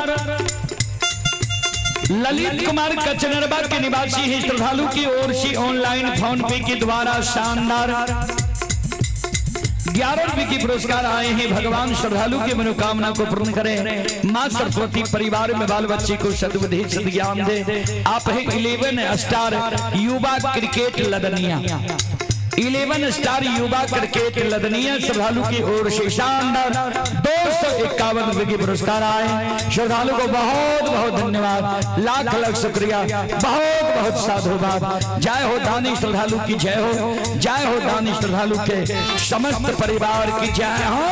ललित कुमार कचनरवा के निवासी हैं। श्रद्धालु की ओर से ऑनलाइन फोन पे के द्वारा शानदार 11 रुपए की पुरस्कार आए हैं। भगवान श्रद्धालु की मनोकामना को पूर्ण करें। माँ सरस्वती परिवार में बाल बच्चे को सद्बुद्धि सद्ज्ञान दे। आप है 11 स्टार युवा क्रिकेट लदनिया, 11 स्टार युवा क्रिकेट लदनिया श्रद्धालु की ओर से शानदार 251 रुपए की पुरस्कार आए। श्रद्धालु को बहुत बहुत धन्यवाद, लाख लाख शुक्रिया, बहुत बहुत साधुवाद। जय हो दानी श्रद्धालु की जय हो, जय हो दानी श्रद्धालु के समस्त परिवार की जय हो।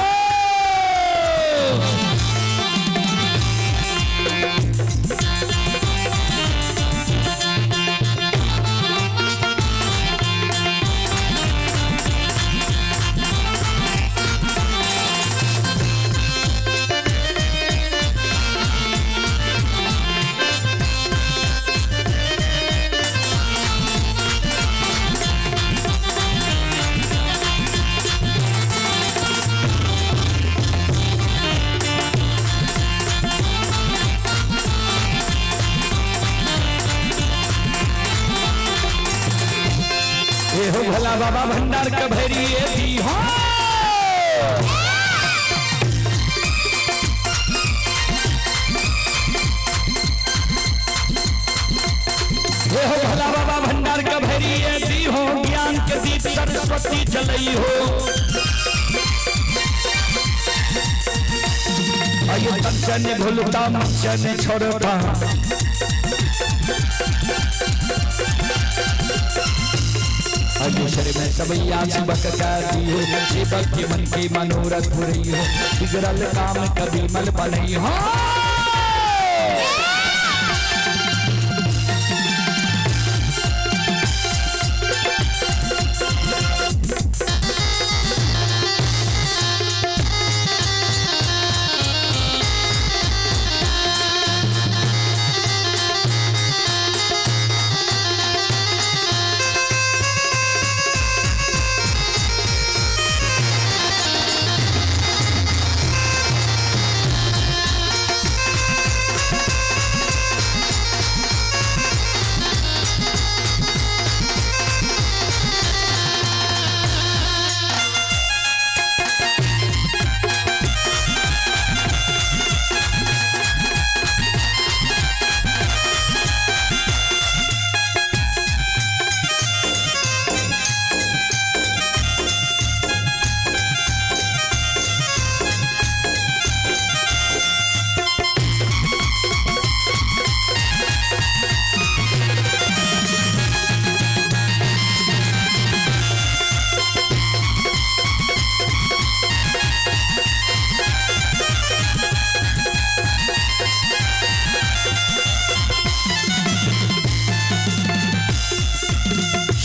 हे हो भोला बाबा भंडार कभेरी दी हो। हे हो भोला बाबा भंडार कभेरी दी हो, ज्ञान के दीप सरस्वती जलई हो। आइए कंचन भूलता मंचन छोड़ता, अग्निशर में सबैया सबक कर दियो, सेवक के मन के मनोरथ पुरई हो, बिगड़ल काम कभी मल बनई हो।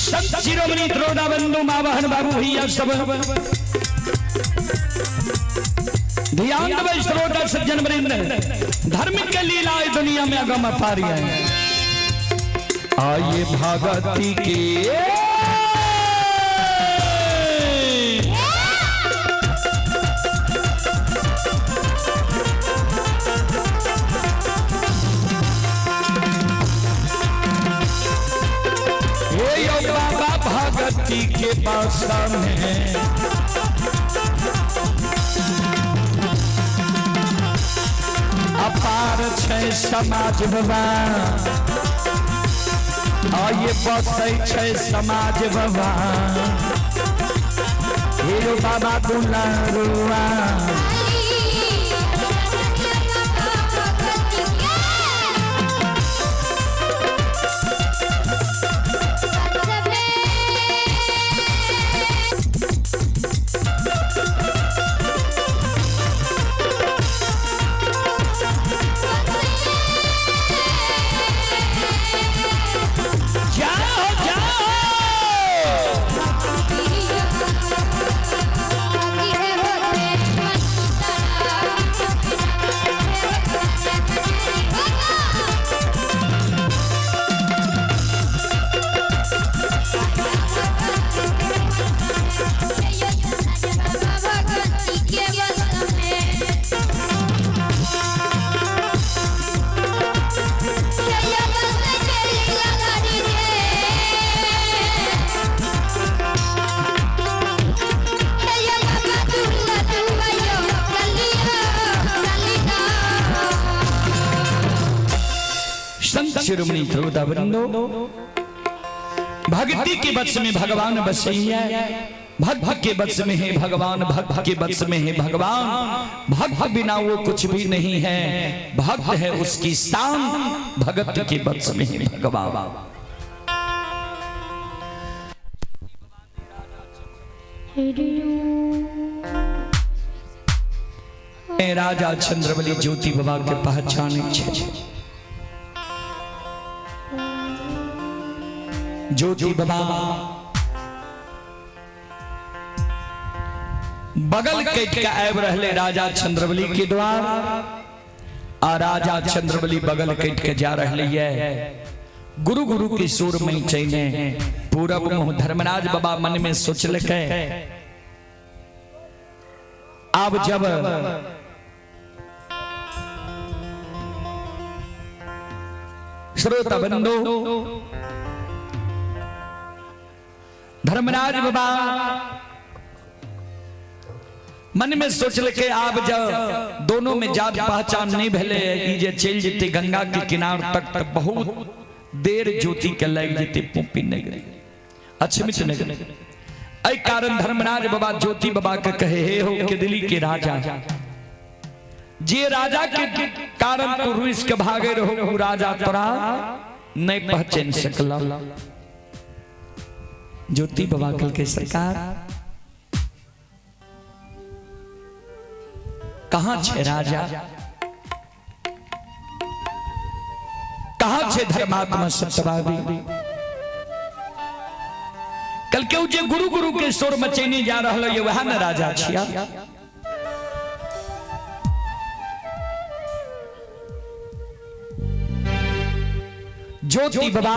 संत शिरोमणि द्रोणा बंधु माँ बहन बाबू भैया सब ध्यान दे श्रोता सज्जन वृंद, धर्म के लीला दुनिया में अगम अपारी है। आइए भगवती के बाबा भगती के पास में अपार छै समाज बाबा, आइए बसै छै समाज बाबा, हे बाबा दुलारुआ। जाओ जाओ।
होते।
शिरोमणि श्रोता वृंदो, भक्ति के वश में भगवान बसैया, भक्त के वश में है भगवान, भक्त के वश में है भगवान, भक्त बिना वो कुछ भी नहीं है, भक्त है उसकी शान, भगत के वश में है भगवान। राजा चंद्रबली ज्योति बाबा के पहचाने छे। ज्योति बाबा बगल कटि के आबि रहले राजा चंद्रबली के द्वार, आ राजा चंद्रबली बगल कटि के जा रहले ये गुरु गुरु के सुर में चैने पूरब मुँह। धर्मराज बाबा मन में सोचलकै अब जब श्रोता बंधु धर्मराज बाबा मन में सोचलकै आब जब दोनों में जात पहचान नहीं भेले, ई जे चलि जेतै गंगा के किनार तक त बहुत देर ज्योति के लागि जेतै पुपी नगरी अक्षमित नगरी। एहि कारण धर्मराज बाबा ज्योति बाबा के कहे, हे हो केदली के राजा, जे राजा के कारण तू रुस के भागे रहो उ राजा तोरा नहीं पहचान सकल। ज्योति बाबा कहलकै, सरकार कहाँ छे राजा, कहाँ छे धर्मात्मा सत्यवादी? कल के जे गुरु गुरु के शोर मचेने जा रहल ये वह न राजा छिया। ज्योति बाबा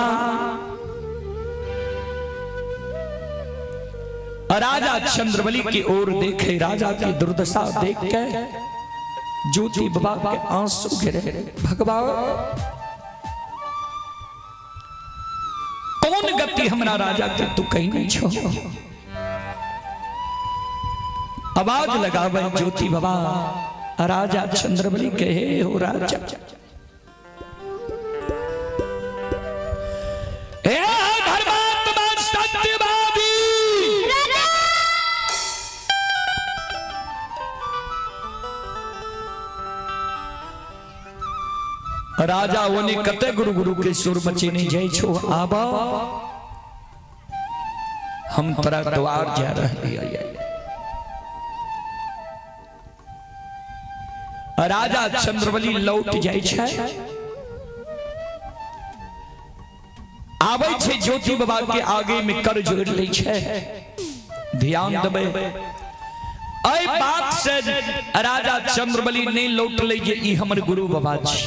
राजा चंद्रबली की ओर देखे, राजा की दुर्दशा देख के ज्योति बाबा के आंसू गिरे। भगवान कौन गति हमरा राजा के तू कहीं नहीं छो। आवाज लगावे ज्योति बाबा राजा चंद्रबली के, हे हो राजा, हे धर्मात्मा सत्यवादी, राजा ओने कते गुरु गुरु के सुर मचेने जाय छो, आबा हम तोरा द्वार जा रहलियै। राजा चंद्रबली लौट जाइ छै, आबै छै ज्योति बाबा के आगे में कर जोड़ लै छै। ध्यान देबै एहि बात से राजा चंद्रबली नहीं लौटलै जे ई हमर गुरु बाबा छी।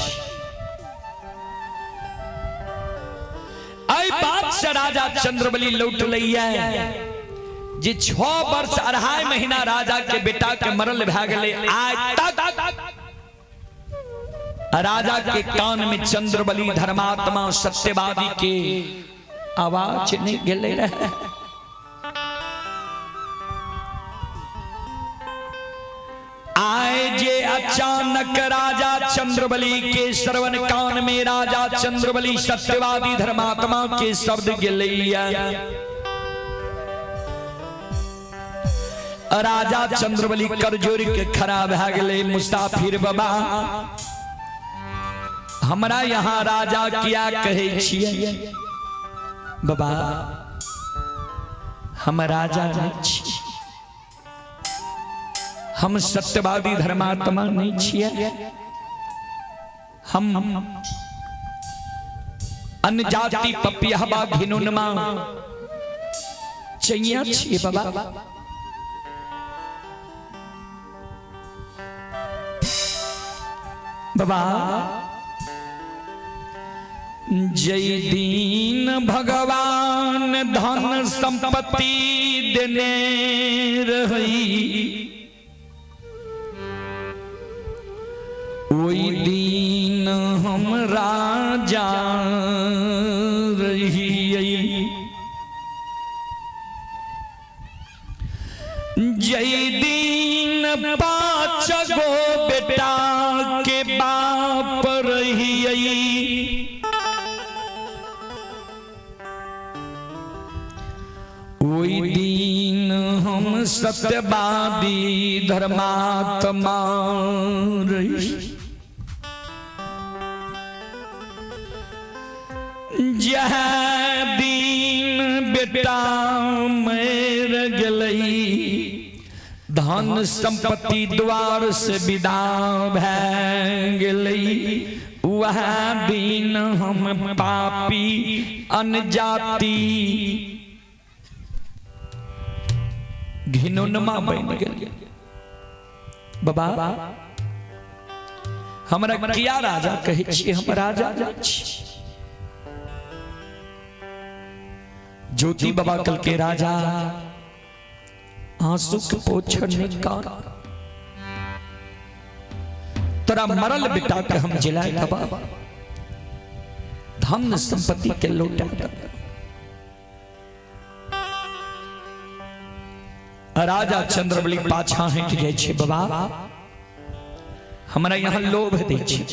एहि बात से राजा चंद्रबली लौटलै जे 6 वर्ष 2.5 महीना राजा के बेटा के मरल भए गेलै, आइ तक राजा के कान में चंद्रबली धर्मात्मा सत्यवादी के आवाज नहीं गेलै रहे। आए जे अचानक राजा चंद्रबली के श्रवण कान में राजा चंद्रबली सत्यवादी धर्मात्मा के शब्द गेलैया। राजा चंद्रबली कर जोड़ के खड़ा भए गेलै, मुसाफिर बाबा हमरा यहाँ राजा किया कहै छियै? बाबा हम राजा नहीं छी, हम सत्यवादी धर्मात्मा नहीं छियै, हम अन्य जाति पपियहबा घिनुनमा चैया छियै बाबा। बाबा जय दीन भगवान धन संपत्ति देने रही ओहि दिन हम राजा रहियै। जय दिन 5 गो बेटा के बाप रहियै। सत्यवादी धर्मात्मा रही। जह दिन बेटा मर गेलै, धन संपत्ति द्वार से विदा भए गेलै, वह दिन हम पापी अनजाति घिनौनमा बनि गेल। बाबा, हमरा किया राजा कहै छी? हम राजा छी। ज्योति बाबा कल के राजा, आंसू के पोछड़ नहीं कान, तोरा मरल बेटा के हम जिलाए दबा, धन संपत्ति के लौटा दबा। राजा चंद्रबली पाछा हटि जाइ छै। बाबा, हमरा यहाँ लोभ दै छै,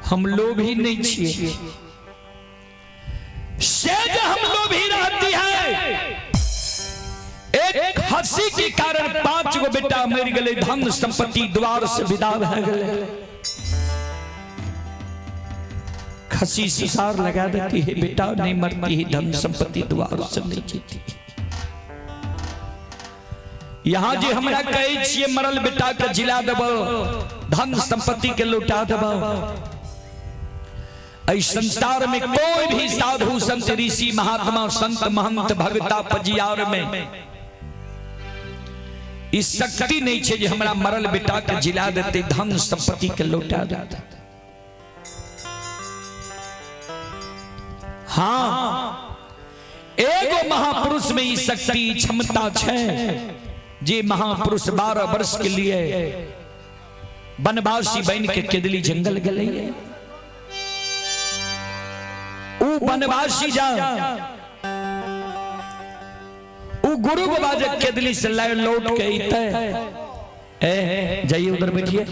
हम लोभी नहीं छियै। से जो हम लोभी रहती है, एक हंसी के कारण 5 गो बेटा मर गए, धन संपत्ति द्वार से विदा भए गए। खसी सिसार लगा देती है, बेटा नहीं मरती है, धन संपत्ति द्वार से नहीं जीती। यहाँ जे हमरा कहै छियै मरल बेटा के जिला देबो, धन संपत्ति के लौटा देबो, एहि संसार में कोई भी साधु संत ऋषि महात्मा संत महंत भगता पजियार में ई शक्ति नहीं छै जे हमरा मरल बेटा के जिला देते, धन संपत्ति के लौटा देते। हाँ, एगो महापुरुष में ई शक्ति क्षमता छै जे महापुरुष 12 वर्ष के लिए वनवासी बन के केदली जंगल गेलै। ऊ वनवासी जा ऊ गुरु बाबा जे केदली से लाए लौट के अइते। ए जाइए उधर बैठिए,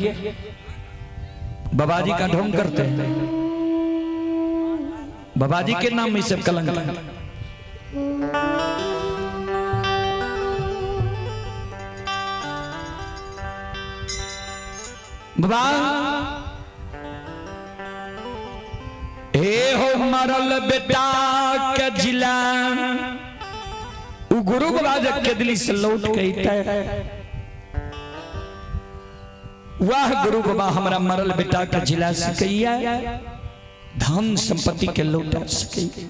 बाबा जी का ढोंग करते हैं, बाबा जी के नाम में सब कलंक है। बाबा हे हो मरल बेटा के जिला उ गुरु बाबा जब के दिल्ली से लौट के अइते, वाह गुरु बाबा हमरा मरल बेटा के जिला सकैया, धन संपत्ति के लौटा सकैया।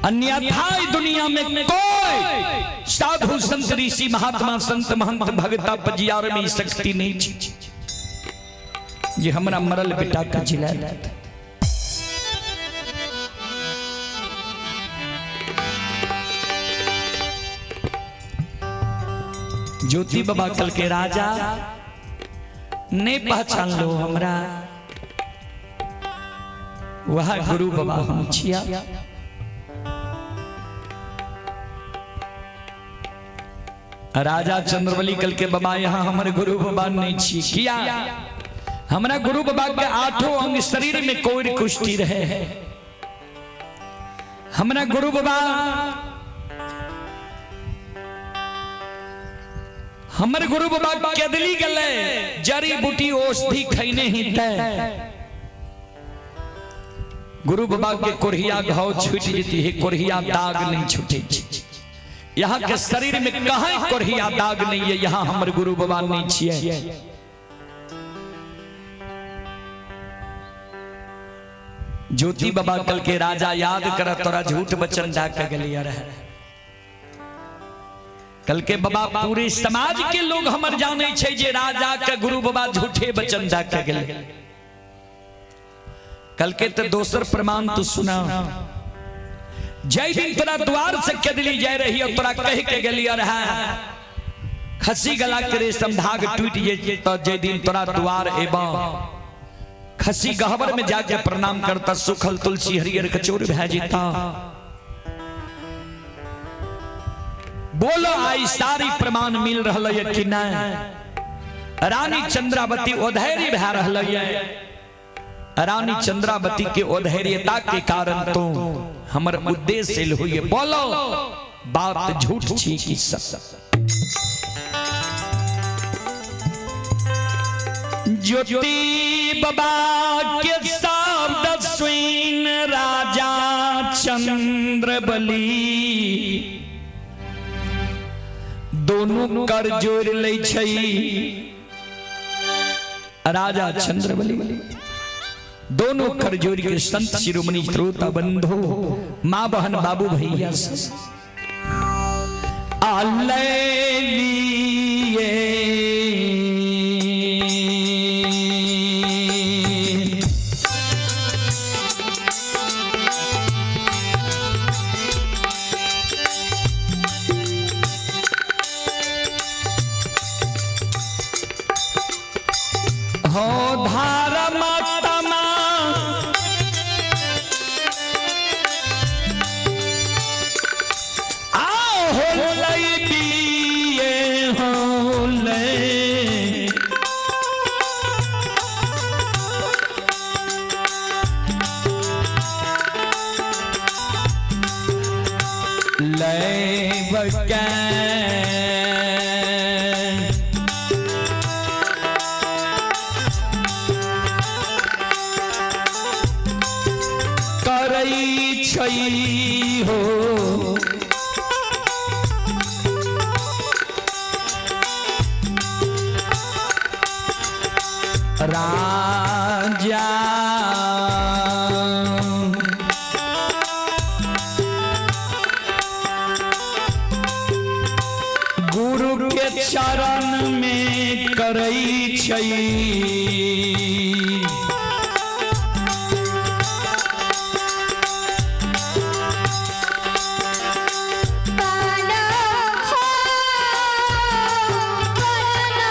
अन्यथा दुनिया में कोई साधु संत ऋषि महात्मा संत महंत भगता पजियार में शक्ति नहीं छी जे हमरा मरल बेटा के जिला देत। ज्योति बाबा कल के राजा नहीं पहचान लो हमरा, वह गुरु बाबा हम छिया। राजा चंद्रबली कल के बाबा यहाँ हमर गुरु बाबा नहीं छी, किया हमरा गुरु बाबा के आठों अंग शरीर में कोई कुश्ती रहे है। हमरा गुरु बाबा हमर गुरु बाबा केदली गेले जड़ी बूटी औषधि खैने ही ते गुरु बाबा के कोरिया घाव छूट जेती है, कोरिया दाग नहीं छूटे। यहाँ के शरीर में कहीं कोरिया दाग नहीं है, यहाँ हमर गुरु बाबा नहीं छिए। ज्योति बाबा कल के राजा याद कर तोरा झूठ वचन दा के गेलिया रहे। कल के बाबा पूरे समाज के लोग हमर जाने छे जे राजा के गुरु बाबा झूठे वचन दा के गेले। कल के तो दोसर प्रमाण तू सुना, जय दिन तोरा द्वार से केदली जाय रही और तोरा कह के गेलिया रहे खसी गला के रेशम धाग टूट जे तो जय दिन तोरा द्वार एबा खसी गहबर में जाके प्रणाम करता सुखल तुलसी हरियर कचोर भै जेता। बोलो आई सारी प्रमाण मिल रहा है कि नहीं? रानी चंद्रावती उधैरी भै रहा है। रानी चंद्रावती के अधैर्यता के कारण तो हमर उद्देश्य हुई। बोलो, बात झूठ छी कि सत्य? ज्योति बाबा के शब्द सुन राजा चंद्रबली दोनों कर जोड़ लै छै। राजा चंद्रबली दोनों कर जोड़ के, संत शिरोमणि श्रोता बंधु, माँ बहन, बाबू भैया, आले लिए हो धार माता आओ हो लई दिए हो ले। लय बकै करै छै हो। राजा गुरु के चरण में करै छै।
काना हो काना।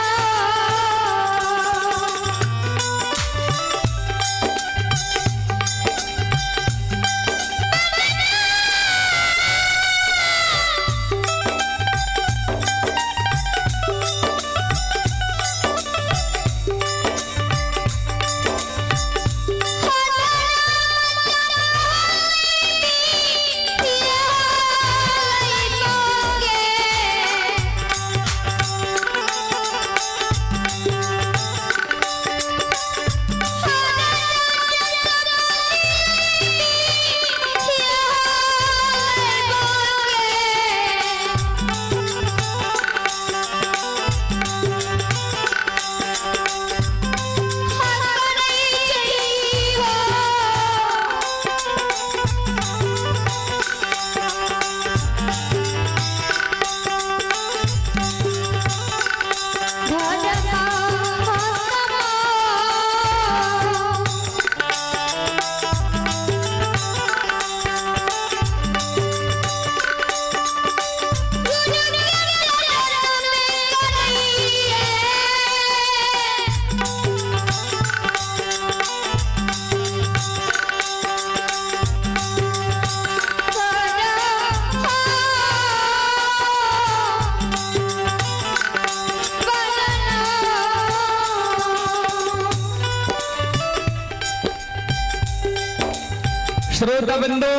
श्रोता बंधु,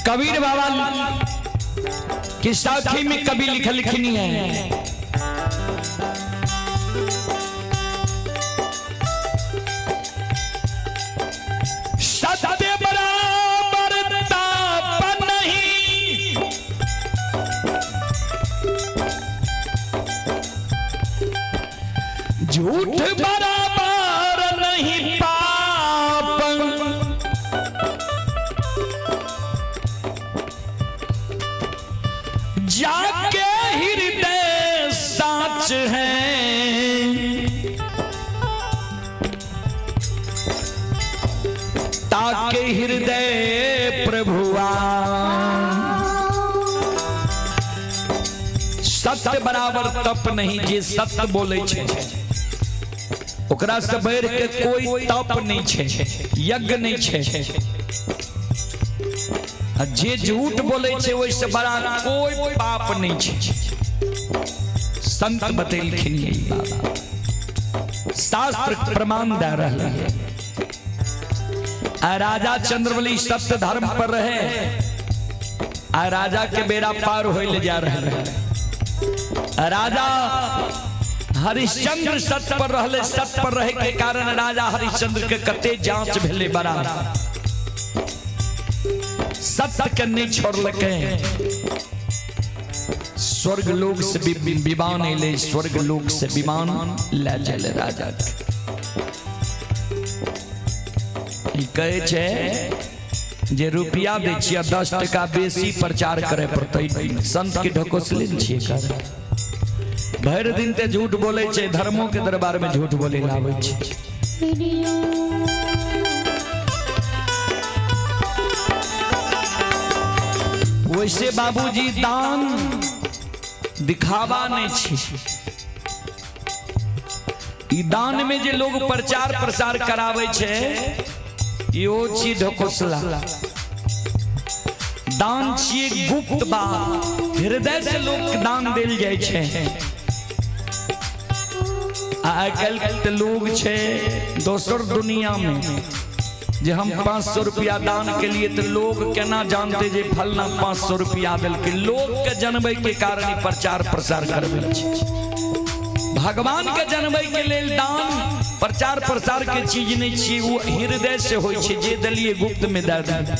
कबीर बाबा की साखी में कभी लिख लिखनी है। सत्य बराबर ताप नहीं, झूठ बराबर नहीं पाप, जाके हृदय साच है, ताके हृदय प्रभुआ। सत्य बराबर तप नहीं। जे सत्य बोले छै, ओकरा से बढ़ के कोई तप नहीं छै, यज्ञ नहीं छै। आ जे झूठ बोले छै, ओहि से बड़ा कोई पाप नहीं छै। संत बतेलखिन यही बाबा। शास्त्र प्रमाण दे रहा है। आ राजा चंद्रबली सत्य धर्म पर रहे, आ राजा के बेड़ा पार होइल जा रहे है। राजा हरिश्चंद्र सत्य पर रहले, सत्य पर रहे के कारण राजा हरिश्चंद्र के कते जांच भेले, बड़ा सत्य के नहीं छोड़लके। स्वर्ग लोक से विमान एले, स्वर्ग लोक से विमान ले चले राजा के। ई कहै छै जे रुपया दै छियै 10 टका बेसी प्रचार करे पड़तै। संत के ढकोसले ने छियै कर, भरि दिन ते झूठ बोलै छै, धर्मों के दरबार में झूठ बोले लाबै छै। वैसे बाबूजी दान दिखावा नहीं छी। ई दान में जे लोग प्रचार प्रसार कराबै छै, इहो छी ढकोसला। दान छियै गुप्त बात, हृदय से लोग दान देल जाइ छै। आइ काल्हि तऽ लोग छै दोसर दुनिया में, जे हम 500 रुपया दान के लिए तऽ लोग केना जानते जे फलना 500 रुपया देलकै। लोग के जनबै के कारण ई प्रचार प्रसार करबै छै। भगवान के जनबै के लेल दान प्रचार प्रसार के चीज नहीं छियै, वो हृदय से होइ छै। जे देलिए गुप्त में दे दिए।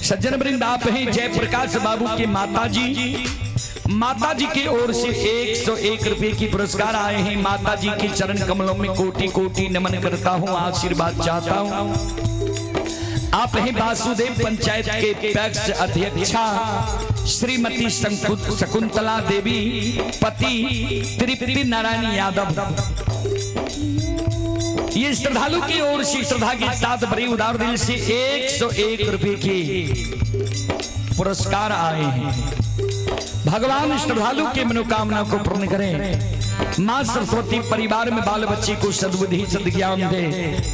सज्जन वृंद, आप हैं जयप्रकाश बाबू के माता जी, माता जी की ओर से 101 रुपए की पुरस्कार आए हैं। माता जी के चरण कमलों में कोटि कोटि नमन करता हूं, आशीर्वाद चाहता हूं। आप हैं वासुदेव पंचायत के पैक्स अध्यक्षा श्रीमती शकुंतला देवी, पति तृप्ति नारायण यादव। ये श्रद्धालु की ओर से श्रद्धा के साथ बड़ी उदार दिल से 101 रुपए की पुरस्कार आए हैं। भगवान श्रद्धालु की मनोकामना को पूर्ण करें। माँ सरस्वती परिवार में बाल बच्चे को सद्बुद्धि सद्ज्ञान दे।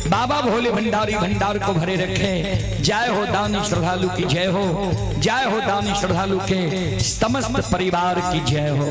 बाबा भोले भंडारी भंडार को भरे रखे। जय हो दानी श्रद्धालु की जय हो, जय हो दानी श्रद्धालु के समस्त परिवार की जय हो।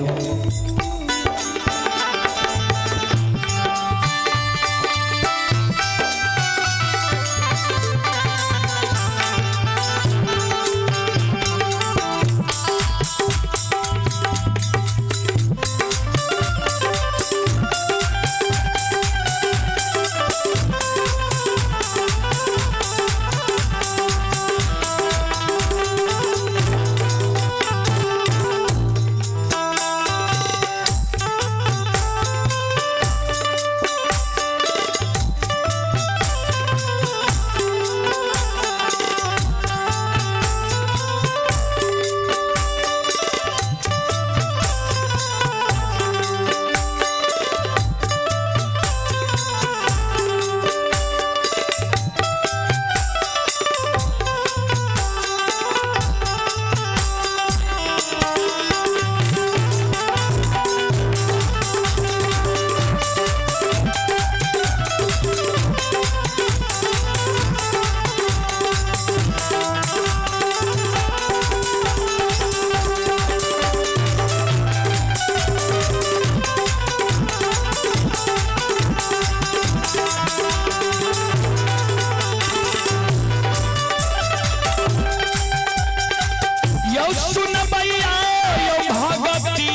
यौ सुनबैया यौ भगती,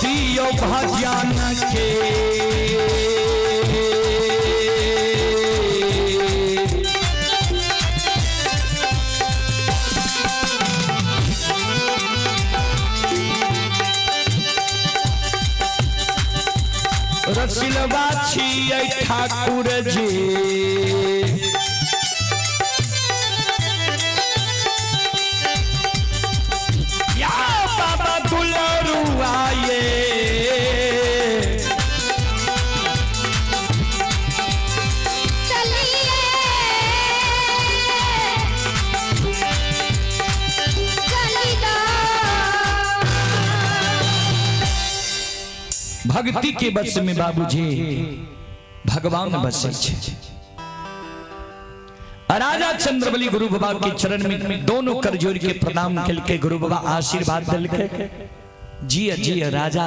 दियौ भजन के, रसिलवा छियै ठाकुर जी। या बाबा दुलरुआ ये।
चलिए चली।
भक्ति के बस में बाबूजी भगवान बसै छै। राजा चंद्रबली गुरु बाबा के चरण में दोनों कर जोड़ के प्रणाम के गुरु बाबा आशीर्वाद दिलके, जिय जिय राजा,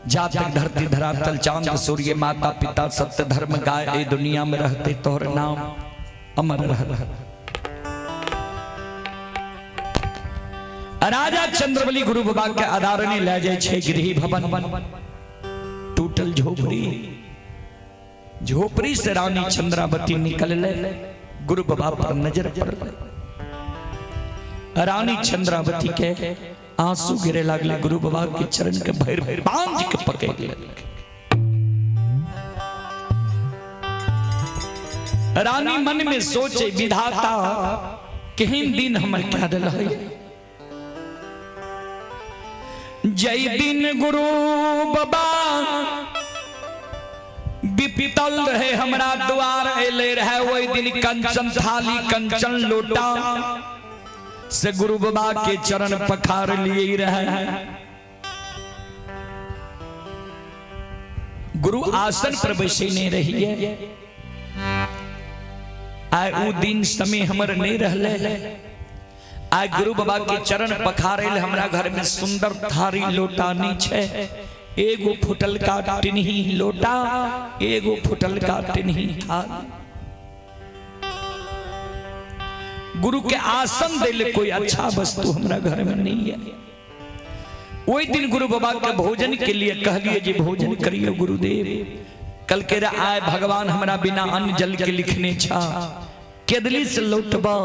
जा तक धरती धरातल चांद सूर्य माता पिता सत्य धर्म गाय ए दुनिया में रहते तोहर नाम अमर रह। राजा चंद्रबली गुरु बाबा के आदारणे ले जाए छे गृह भवन, टूटल झोपड़ी, झोपड़ी से रानी चंद्रावती निकल ले, गुरु बाबा पर नजर पड़ले, रानी चंद्रावती के आंसू गिरे लागले, गुरु बाबा के चरण के भैर बांझ के पकड़ लेलक। रानी मन में सोचे, विधाता केहन दिन हमर क्या दिल है, जय दिन गुरु बाबा विपितल रहे हमरा द्वार एले रहे, वही दिन कंचन थाली कंचन लोटा से गुरु बाबा के चरण पखार लिए रहे। गुरु आसन पर बैसे नहीं रही है, आय उ दिन समय हमर नहीं रहले, आय गुरु बाबा के चरण पखारे हमरा घर में सुंदर थारी लोटा नहीं छे, एगो फुटल का टिनही लोटा, एगो फुटल का टिनही थाली। गुरु के आसन दिल कोई अच्छा वस्तु हमरा घर में नहीं है। वही दिन गुरु बाबा के भोजन के लिए कहलिए जी भोजन करियो गुरुदेव, कल के आए भगवान हमरा बिना अन्न जल के लिखने छा, केदली से लौटबा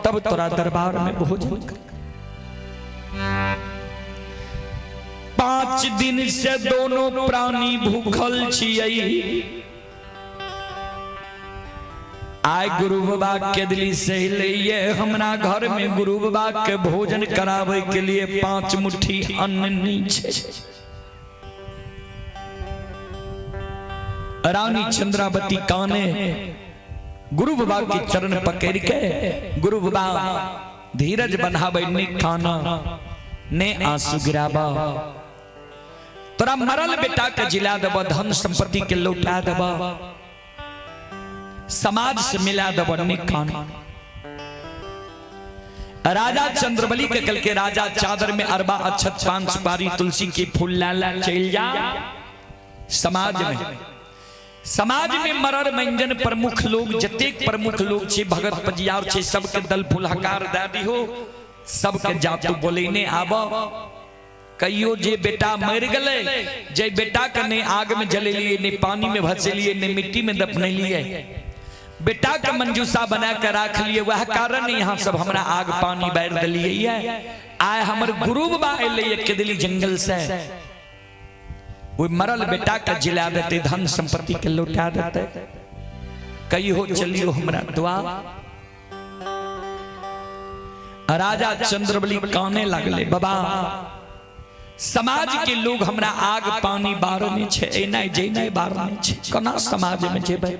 तब तोरा दरबार में भोजन कर। 5 दिन से दोनों प्राणी भूखल छियै, आय गुरु बाबा केदली से लिए हमरा घर में गुरु बाबा के भोजन करावे के लिए 5 मुट्ठी अन्न नहीं छे। रानी चंद्रावती काने गुरु बाबा के चरण पकड़ के, गुरु बाबा धीरज बनावे, ने खाना ने आंसू गिराबा, तोरा मरल बेटा के जिला देब, धन संपत्ति के लौटा देब, समाज से मिला देब, ने खाना। राजा चंद्रबली के कल के राजा चादर में अरबा अक्षत पान सुपारी तुलसी की फूल लाला चल जा समाज में। समाज में मरर मंजन प्रमुख लोग जतेक प्रमुख लोग छे, भगत पजियार छे, सबके दल फुलहकार दे दिहो, सबके जातु बोलेने आब। कहियो जे बेटा मर गले, जे बेटा के नहीं आग में जलेलिए, नहीं पानी में भसेलिए, नहीं मिट्टी में दफनेलिए, बेटा के मंजूसा बना के राख लिए, वह कारण यहाँ सब हमरा आग पानी बैर दिलिए। आए हमर गुरु बाबा एले केदली जंगल से, वो मरल बेटा के जिला देते, धन संपत्ति के लौटा देते, कहियो चलियो हमरा दुआ। राजा चंद्रबली काने लगले, बाबा समाज के लोग हमरा आग पानी बारने छे, एनाय जेनाय बारने छे, कोना समाज में जेबै?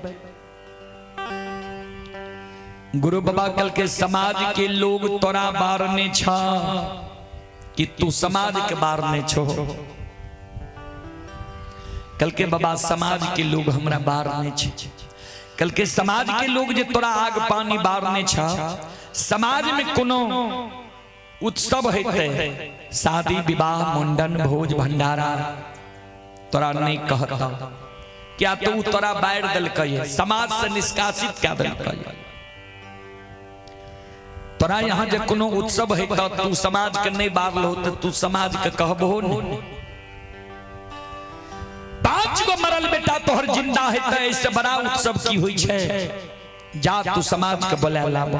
गुरु बाबा कल के समाज के लोग तोरा बारने छा कि तू समाज के बारने छो? कल के बाबा समाज के लोग हमरा बारने छे। कल के समाज के लोग जे तोरा आग पानी बारने छा, समाज में कोनो उत्सव हेतै, शादी विवाह मुंडन भोज भंडारा, तोरा नहीं कहता, क्या तू तोरा बाहर दिलकै, समाज से निष्कासित क्या दिलकै? तोरा यहाँ जे कोनो उत्सव है तो तू समाज के नहीं बारलो तो तू समाज के कहबो नहीं। 5 गो मरल बेटा तोहर जिंदा है तो ऐसे बड़ा उत्सव की हुई छे, जा तू समाज के बोला लाबो।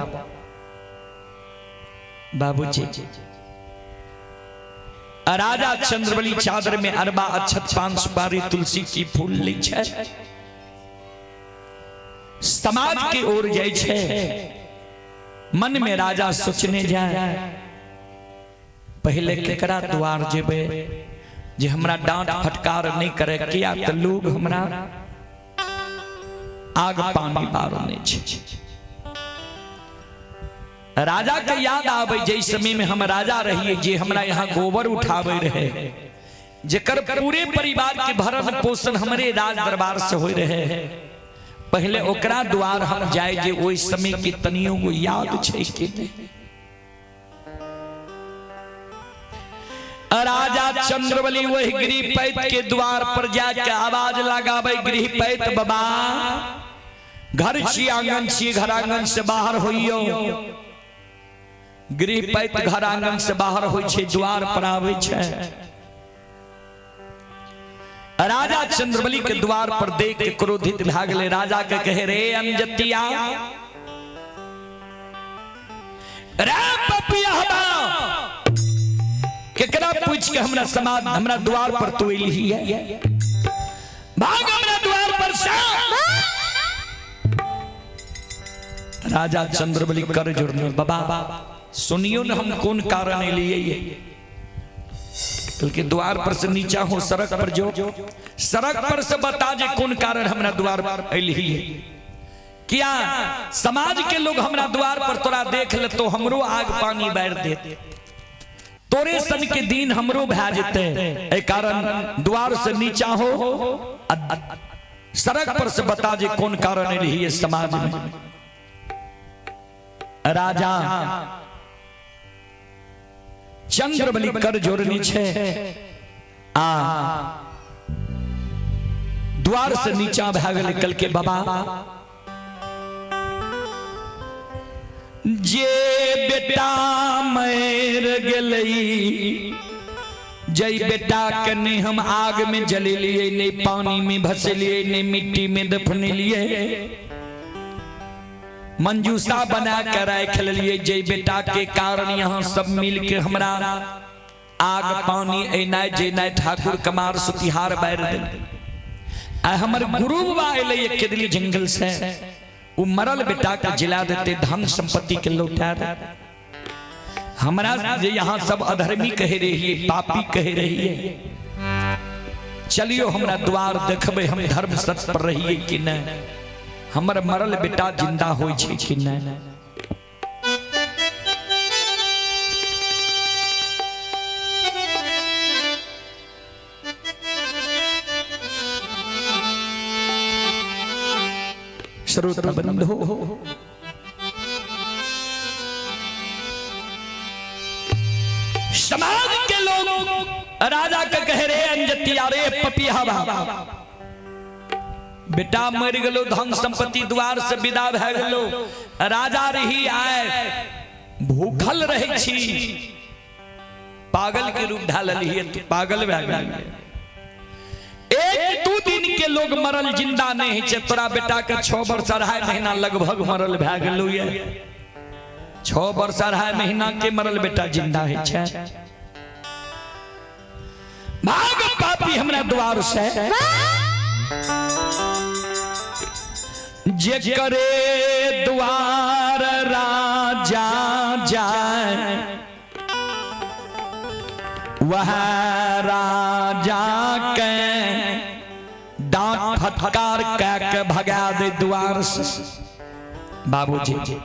बाबूजी राजा चंद्रबली चादर में अरबा अक्षत पान सुपारी तुलसी की फूल ली छे, समाज के ओर जाय छे। मन में राजा सोचने जाए, पहले केकरा द्वार जेबे जे हमरा डांट फटकार नहीं करे, किया तो लोग हमरा आग पानी बारने छे। राजा के याद आवे जे समय में हम राजा रहिए, जे हमरा यहाँ गोबर उठावे रहे, जेकर पूरे परिवार के भरण पोषण हमरे राज दरबार से हो रहे, पहले ओकरा द्वार हम जाय जे ओहि समय के तनियो गो याद छै कि नहीं। राजा चंद्रबली वही गृहपैत के द्वार पर जाके आवाज लगावे, गृहपैत बाबा घर छी आंगन छी, घर आंगन से बाहर होइयो। गृहपैत घर आंगन से बाहर होइ छै, द्वार पर आबै छै। राजा चंद्रबली के द्वार पर देख के क्रोधित भए गेलै। राजा के कहे, रे अंजतिया, रे पपिया, केकरा पूछ के हमरा समाज हमरा द्वार पर तू एलही है? भाग हमरा द्वार पर से। राजा चंद्रबली कर जुड़ने, बाबा सुनियो न हम कौन कारण एलिए। बल्कि द्वार पर से नीचा हो, सड़क पर जो, सड़क पर से बता जे कौन कारण हमरा द्वार पर एलही है। किया समाज के लोग हमरा द्वार पर तोरा देख ले तो हमरो आग पानी बारि देत, तोरे सन के दिन हमरो भए जेते। एहि कारण द्वार से नीचा हो, सड़क पर से बता जे कौन कारण एलही है समाज में। राजा चंद्रबली कर जोड़नी छे आ द्वार से नीचा भए गेलै। कल के बाबा जे बेटा मर गेलै, जै बेटा के नहीं हम आग में जलेलिए, नहीं पानी में भसेलिए, नहीं मिट्टी में दफनेलिए, मंजूसा बना के राख लेलिए, जै बेटा के कारण यहाँ सब मिल के हमरा आग पानी एनाइ जेनाइ ठाकुर कमार सुतिहार बारि देल। आ हमर गुरु बाबा एलै केदली जंगल से, वो मरल बेटा के जिला देते, धन संपत्ति के लौटा दे। हमरा जे यहाँ सब अधर्मी कहे रही है, पापी कहे रही है, चलियो हमरा द्वार देखबे हम धर्म सत्य पर रहिए कि नहीं, हमर मरल बेटा जिंदा होई छै कि नहीं। श्रोता बंधु, समाज के लोग राजा के कहे, रे अंजतिया, रे पपिया, बेटा मर गेलो, धन संपत्ति द्वार से विदा भए गेलो, राजा रही आए भूखल रहे छी, पागल के रूप ढाललिए, तू पागल भए गेलिए। एक दू दिन के लोग मरल जिंदा नहीं है, तोरा बेटा के 6 वर्ष 2.5 महीना लगभग मरल भए गेलो, ये 6 वर्ष 2.5 महीना के मरल बेटा जिंदा है छे। भाग पापी हमरा द्वार से। जे करे द्वार राजा जाए वह राजा के डांट फटकार कह के भगा दे द्वार से। बाबूजी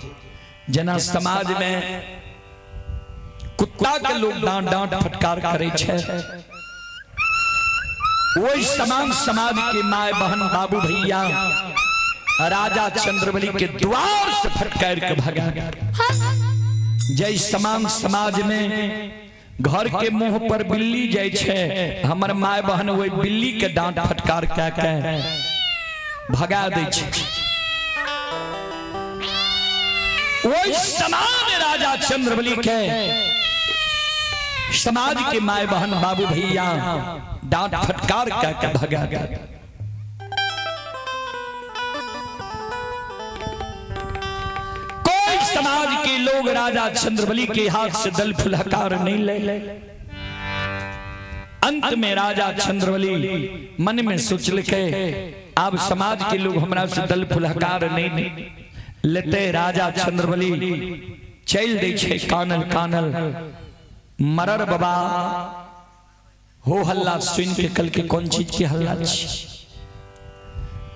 जना समाज में कुत्ता के लोग डांट डांट फटकार करे छे, वही समान समाज के my बहन बाबू भैया राजा चंद्रबली के द्वार से फटकार के भगा। जय समान समाज में घर के मुंह पर बिल्ली जाय छे, हमर my बहन वही बिल्ली के डांट फटकार कह के भगा दै छे। वही समान राजा चंद्रबली के समाज के my बहन बाबू भैया डांट फटकार कह के भगा दे। कोई समाज के लोग राजा चंद्रबली के हाथ से दल फुलहकार नहीं ले। अंत में राजा चंद्रबली मन में सोचल के अब समाज के लोग हमरा से दल फुलहकार नहीं लेते। राजा चंद्रबली चल दे छे कानल कानल। मरर बाबा हो हल्ला सुन के कल के कौन चीज के हल्ला छी?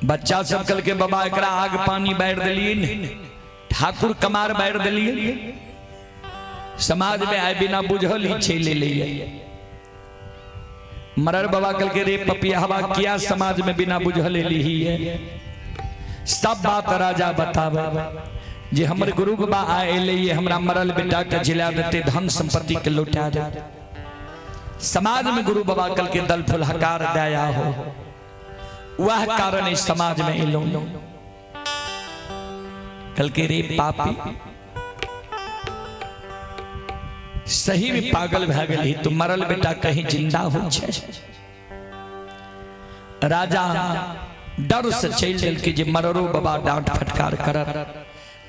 बच्चा सब कल के बाबा एकरा आग पानी बारि देलिए, ठाकुर कमार बारि देलिए, समाज में आए बिना बुझल ही छे ले लिए। मरर बाबा कल के रे पपिया हवा किया समाज में बिना बुझल ली है? सब बात राजा बतावे जे हमर गुरु बाबा आए ये हमरा मरल बेटा के जिला देते, धन संपत्ति के लौटा दे। समाज में गुरु बाबा कल के दल फुलहकार दया हो, वह कारण इस समाज में एलो। कल के रे पापी, सही में पागल भै गेली तू, मरल बेटा कहीं जिंदा हो छे। राजा डर से चलि देलकै जे मररो बाबा डांट फटकार करत।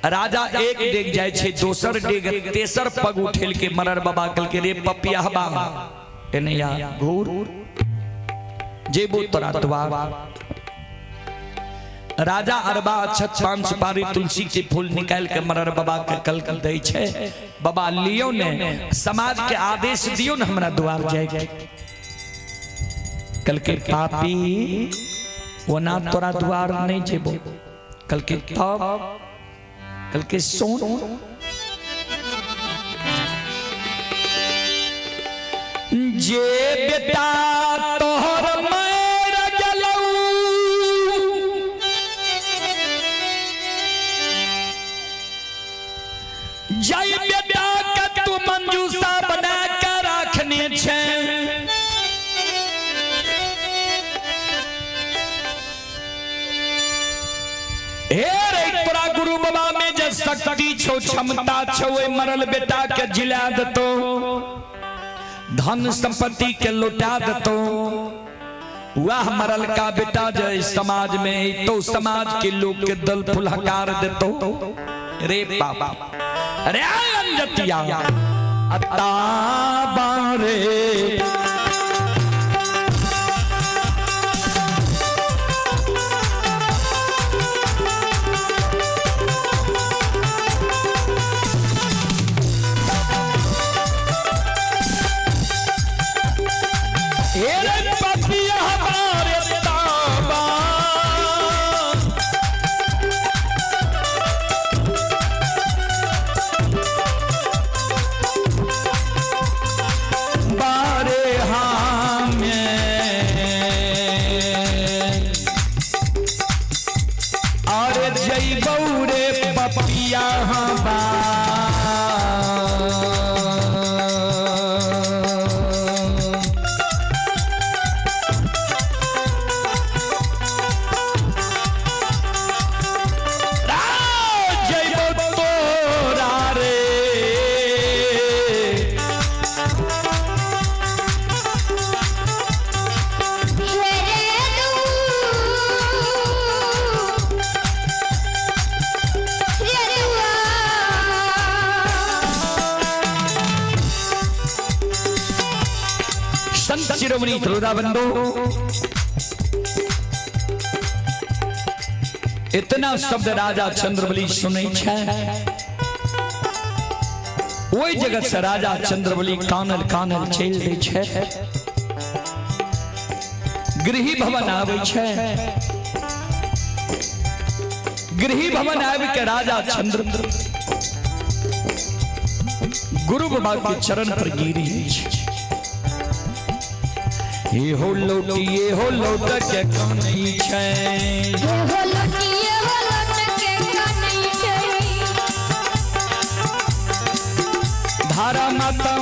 राजा एक डेग जाय छै, दोसर डेग, तेसर पग उठेल के मरर बाबा कहलकै रे पपियाहबा एने आ, घूर जेबो तोरा द्वार। राजा अरबा अक्षत पान सुपारी तुलसी के फूल निकाल के मरर बाबा के कल कल दै छै। बाबा लियो ने, समाज के आदेश दियो ने हमरा द्वार जाय के। कल के पापी ओना तोरा द्वार नहीं जेबो। कल के तब, कल के सोन जे बेटा तोहर मर गेलौ, जय बेटा के तू मंजूषा बना के राखने छे, हे रे तोरा गुरु बाबा में जे शक्ति छो, क्षमता छो, ओहि मरल बेटा के जिला देतो, धन संपत्ति के लौटा देतो। वह मरल का बेटा जे समाज में तो समाज के लोग के दल फुलहकार देतो। रे बाबा रे अंजतिया अता बारे हे पपिया हमारे ताबा। बारे हमें अरे जइबौ रे पपिया हमार। जइबौ तोरा रे। संत शिरोमणि श्रोता बंधु, इतना शब्द राजा चंद्रबली सुनै छै, ओहि जगह से राजा चंद्रबली कानल कानल चलि दै छै, गृही भवन आबै छै। गृही भवन आबि के राजा चंद्र गुरु बाबा के चरण पर गिरी छै। ये हो लौटी, ये हो लौट के कानै छै। धारा माता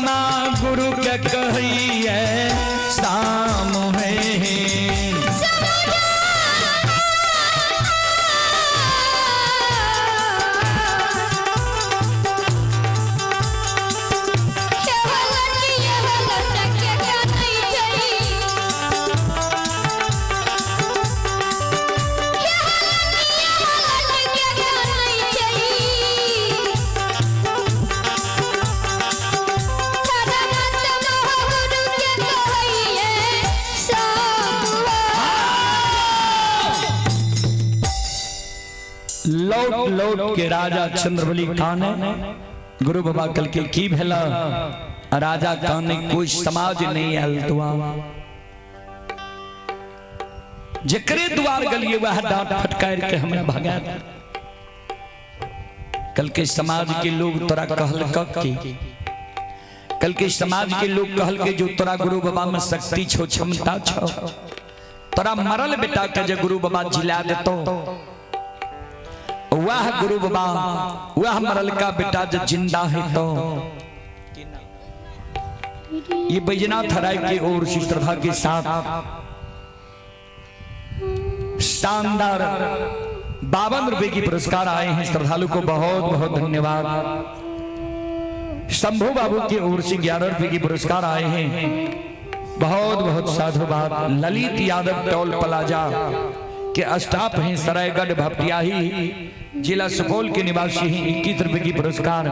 गुरु के कहिए शाम है। लौट लौट के राजा चंद्रबली काने। गुरु बाबा कल के की भेला? राजा काने कोई समाज नहीं आयल दुआ, जकरे द्वार गलिए वह डांट फटकार के हमरा भगा दे। कल के समाज के लोग तोरा कहल की, कल के समाज के लोग कहल के जो तोरा गुरु बाबा में शक्ति छो, क्षमता छो, तोरा मरल बेटा के जे गुरु बाबा जिला देतो, वाह गुरु बाबा, वाह मरलका बेटा जो जिंदा है तो ये बैजनाथ राय की ओर से श्रद्धा के साथ शानदार 52 रुपए की पुरस्कार आए हैं। श्रद्धालु को बहुत बहुत धन्यवाद। शंभू बाबू की ओर से 11 रुपए की पुरस्कार आए हैं, बहुत बहुत साधुवाद। ललित यादव टोल प्लाजा के स्टाफ हैं, सरायगढ़ भपटियाही जिला सुपौल के निवासी हैं। 21 रुपए की पुरस्कार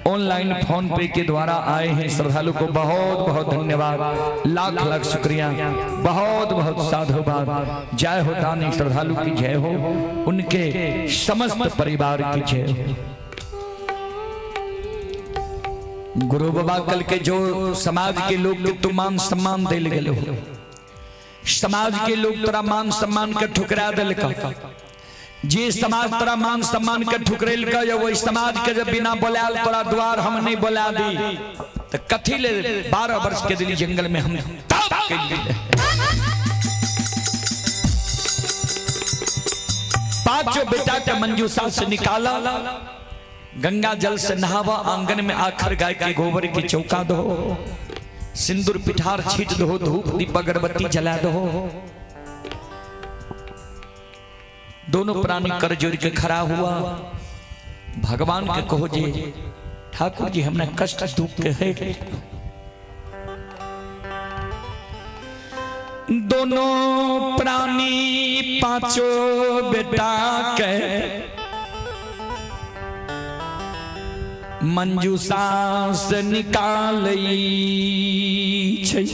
ऑनलाइन फोन पे के द्वारा आए हैं। श्रद्धालु को बहुत बहुत धन्यवाद, लाख लाख शुक्रिया, बहुत बहुत साधुवाद। जय हो दानी श्रद्धालु की जय हो, उनके समस्त परिवार की जय हो। गुरु बाबा कल के जो समाज के लोग के तू मान सम्मान दिल गए हो, समाज के लोग तोरा मान सम्मान के ठुकरा दिल का, जे समाज तोरा मान सम्मान के ठुकरेल का, या वही समाज के जब बिना बोलायल तोरा द्वार हम नहीं बोला दी तो कथी ले 12 वर्ष के दिली जंगल में हम तप के लिए। पांचों बेटा के मंजूषा से निकाला, गंगा जल से नहावा, आंगन में आखर गाय के गोबर की चौका दो, सिंदूर पिठार छीट दो, धूप दीप अगरबत्ती जला दो। दोनों प्राणी कर जोड़ के खड़ा हुआ। भगवान के कहो जी ठाकुर जी हमने कष्ट दुख के है। दोनों प्राणी पांचों बेटा के मंजूषा से निकालै छै।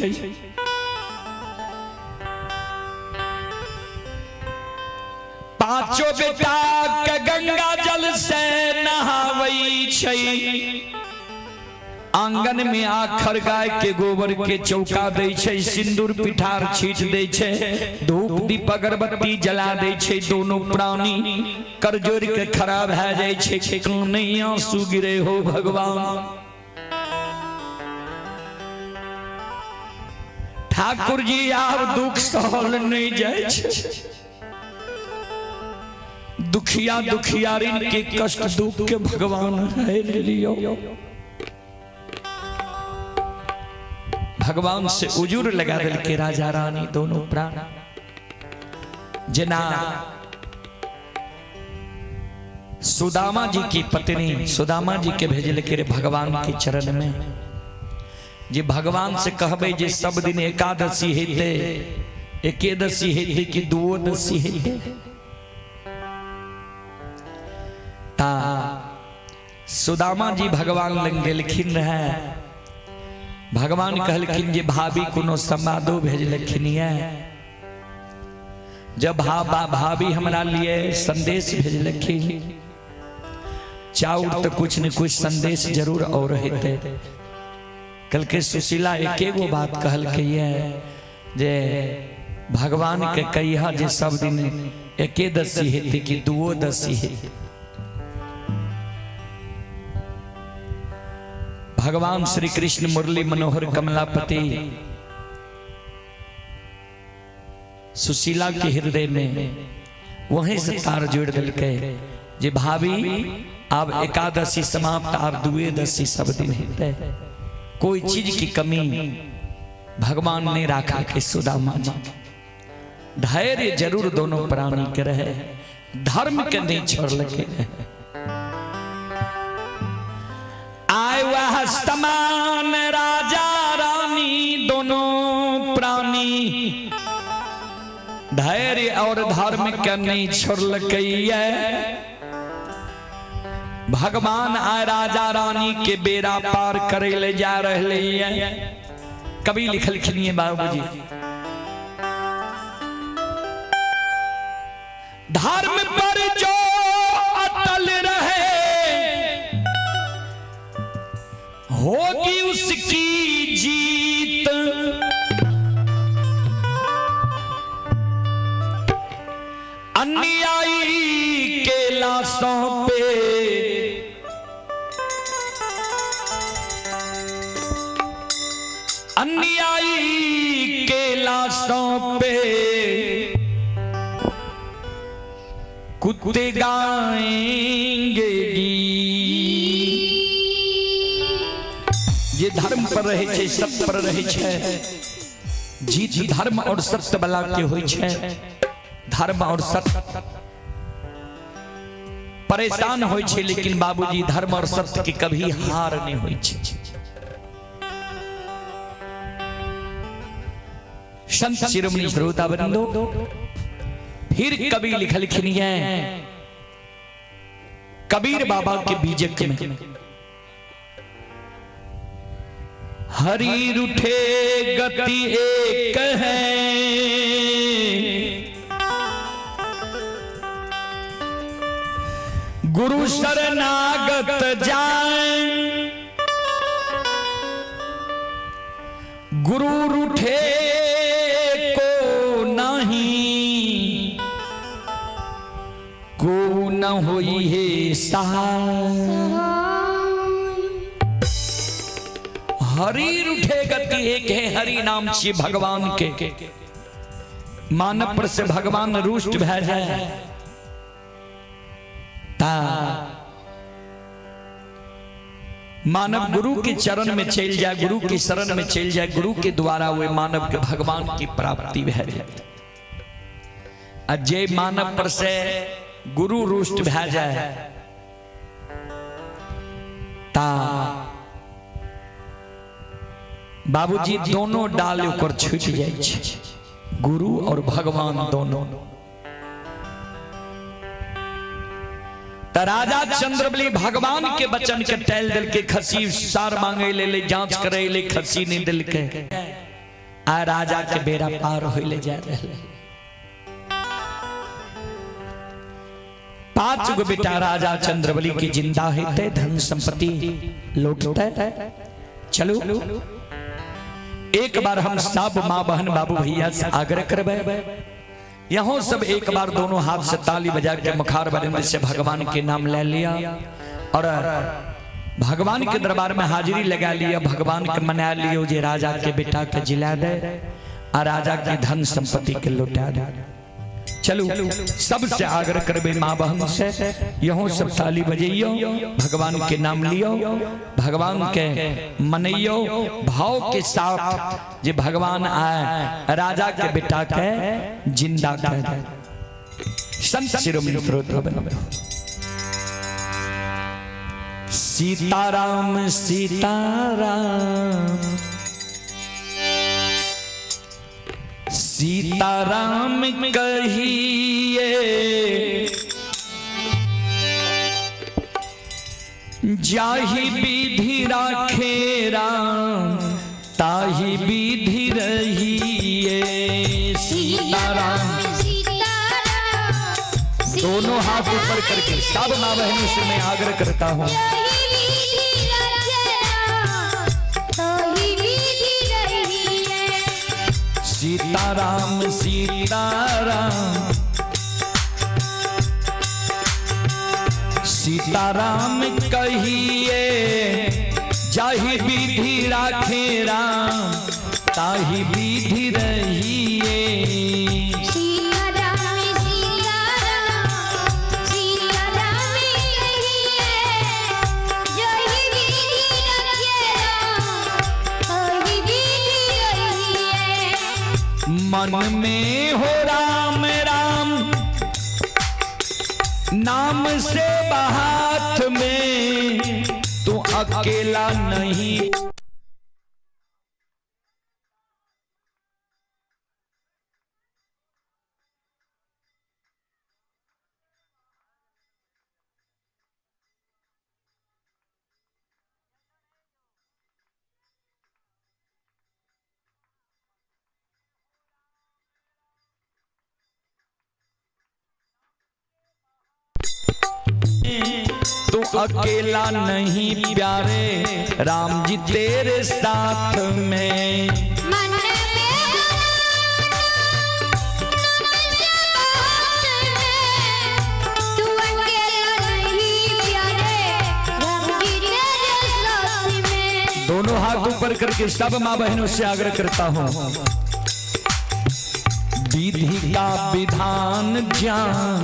पांचों बेटा के गंगा जल से नहावै छै, आंगन में आखर गाय के गोबर के चौका दै छै, सिंदूर पिठार छीट दै छै, धूप दीप अगरबत्ती जला दै छै। दोनों प्राणी कर जोड़ के खड़ा भए जाइ छै, काने आंसू गिरे हो भगवान। ठाकुर जी आब दुख सहल नहीं जाइ छै, दुखिया दुखियारिन के कष्ट दुख के भगवान हर लियो। भगवान से उजुर लगा दिल के राजा रानी दोनों प्राण। जना सुदामा जी की पत्नी सुदामा जी के भेजल के रे भगवान के चरण में, जे भगवान से कहबे जे सब दिन एकादशी हेते, एकेदशी हेते कि दुओदशी हेते। ता सुदामा जी भगवान लग गेलखिन रहे। भगवान कहलखिन जे भाभी कोनो समादो भेजलखिन ये, जब भाभी हमरा लिए संदेश भेजलखिन चाउर तो कुछ न कुछ संदेश जरूर और हेते। कल के सुशीला एकेगो बात कहलकै ये जे भगवान के कहिया जे सब दिन एकेदशी हेते कि दुओदशी हेते। भगवान श्री कृष्ण मुरली मनोहर कमलापति सुशीला के हृदय में वहीं से तार जोड़ दिलकै जे भाभी अब एकादशी समाप्त, अब दुएदशी सब दिन हेते, कोई चीज की कमी भगवान ने रखा के सुदामा जी। धैर्य जरूर दोनों प्राणी के रहे, धर्म के नहीं छोड़ लगे रहे। आए वह समान राजा रानी दोनों प्राणी धैर्य और धर्म के नहीं छोड़लकै। भगवान आए राजा रानी के बेड़ा पार करे ले जा रहे हैं। कवि लिखलखिन बाबूजी, धर्म पर जो अटल रहे होगी उसकी जीत, अन्यायी के लाशों पे अन्यायी के लाशों पे कुत्ते गाएंगे गीत। जे धर्म पर रहे छै, सत्य पर रहे छै, जीत धर्म और सत्य वाला के होइ छै। धर्म और सत्य परेशान होइ छै, लेकिन बाबूजी धर्म और सत्य के कभी हार नहीं होइ छै। संत शिरोमणि श्रोता बंधु, फिर कवि लिखलखिन है कबीर बाबा के बीजक में, हरि रूठे गति एक है, गुरु शरणागत जाए, गुरु रूठे को नहीं, को न होई हे सहाय। हरि रूठे गति एक है, हरि नाम छी भगवान के। मानव पर से भगवान रुष्ट भए जाए ता मानव गुरु के चरण में चल जाए, गुरु के शरण में चल जाए, गुरु के द्वारा वे मानव के भगवान की प्राप्ति भए जाए। आ जे मानव पर से गुरु रुष्ट भए जाए ता बाबूजी दोनों डाल ओकर छूट जाए छै, गुरु और भगवान दोनों। त राजा चंद्रबली भगवान के वचन के टहल दिल के, खसी सार मांगे ले ले, जांच करे ले, खसी नहीं दिल के, आ राजा के बेड़ा पार होइले जा रहे। 5 गो बेटा राजा चंद्रबली के जिंदा हेते, धन संपत्ति लौटते। चलो एक बार हम सब माँ बहन बाबू भैया से आग्रह करबे, यहाँ सब एक बार दोनों हाथ से ताली बजा के मुखार बरिंद से भगवान के नाम ले लिया और भगवान के दरबार में हाजिरी लगा लिया, भगवान के मना लियो जे राजा के बेटा के जिला दे और राजा के धन संपत्ति के लौटा दे। चलो सबसे आग्रह करबे माँ बहन से, यहाँ सब ताली बजैयो, भगवान के नाम लियो, भगवान के मनैयो भाव के साथ, जे भगवान आए राजा के बेटा के जिंदा कर दे। संत शिरोमणि श्रोता बनो। सीताराम सीताराम सीताराम कहिए, जाहि विधि राखे राम ताहि विधि रहिए। सीताराम दोनों हाथ ऊपर करके सब माँ बहनों से मैं आग्रह करता हूँ। सीताराम सीताराम सीताराम कहिए, जाहि विधि राखे राम ताहि विधि रहिए।
सीताराम सीताराम सीताराम कहिए, जाहि विधि राखे राम ताहि विधि रहिए।
मन में हो राम राम नाम से हाथ में, तू अकेला नहीं। तू अकेला नहीं प्यारे, राम जी तेरे साथ में।
मन में तू अकेला नहीं प्यारे, राम जी तेरे साथ में।
दोनों हाथ ऊपर करके सब माँ बहनों से आग्रह करता हूँ, विधि का विधान ज्ञान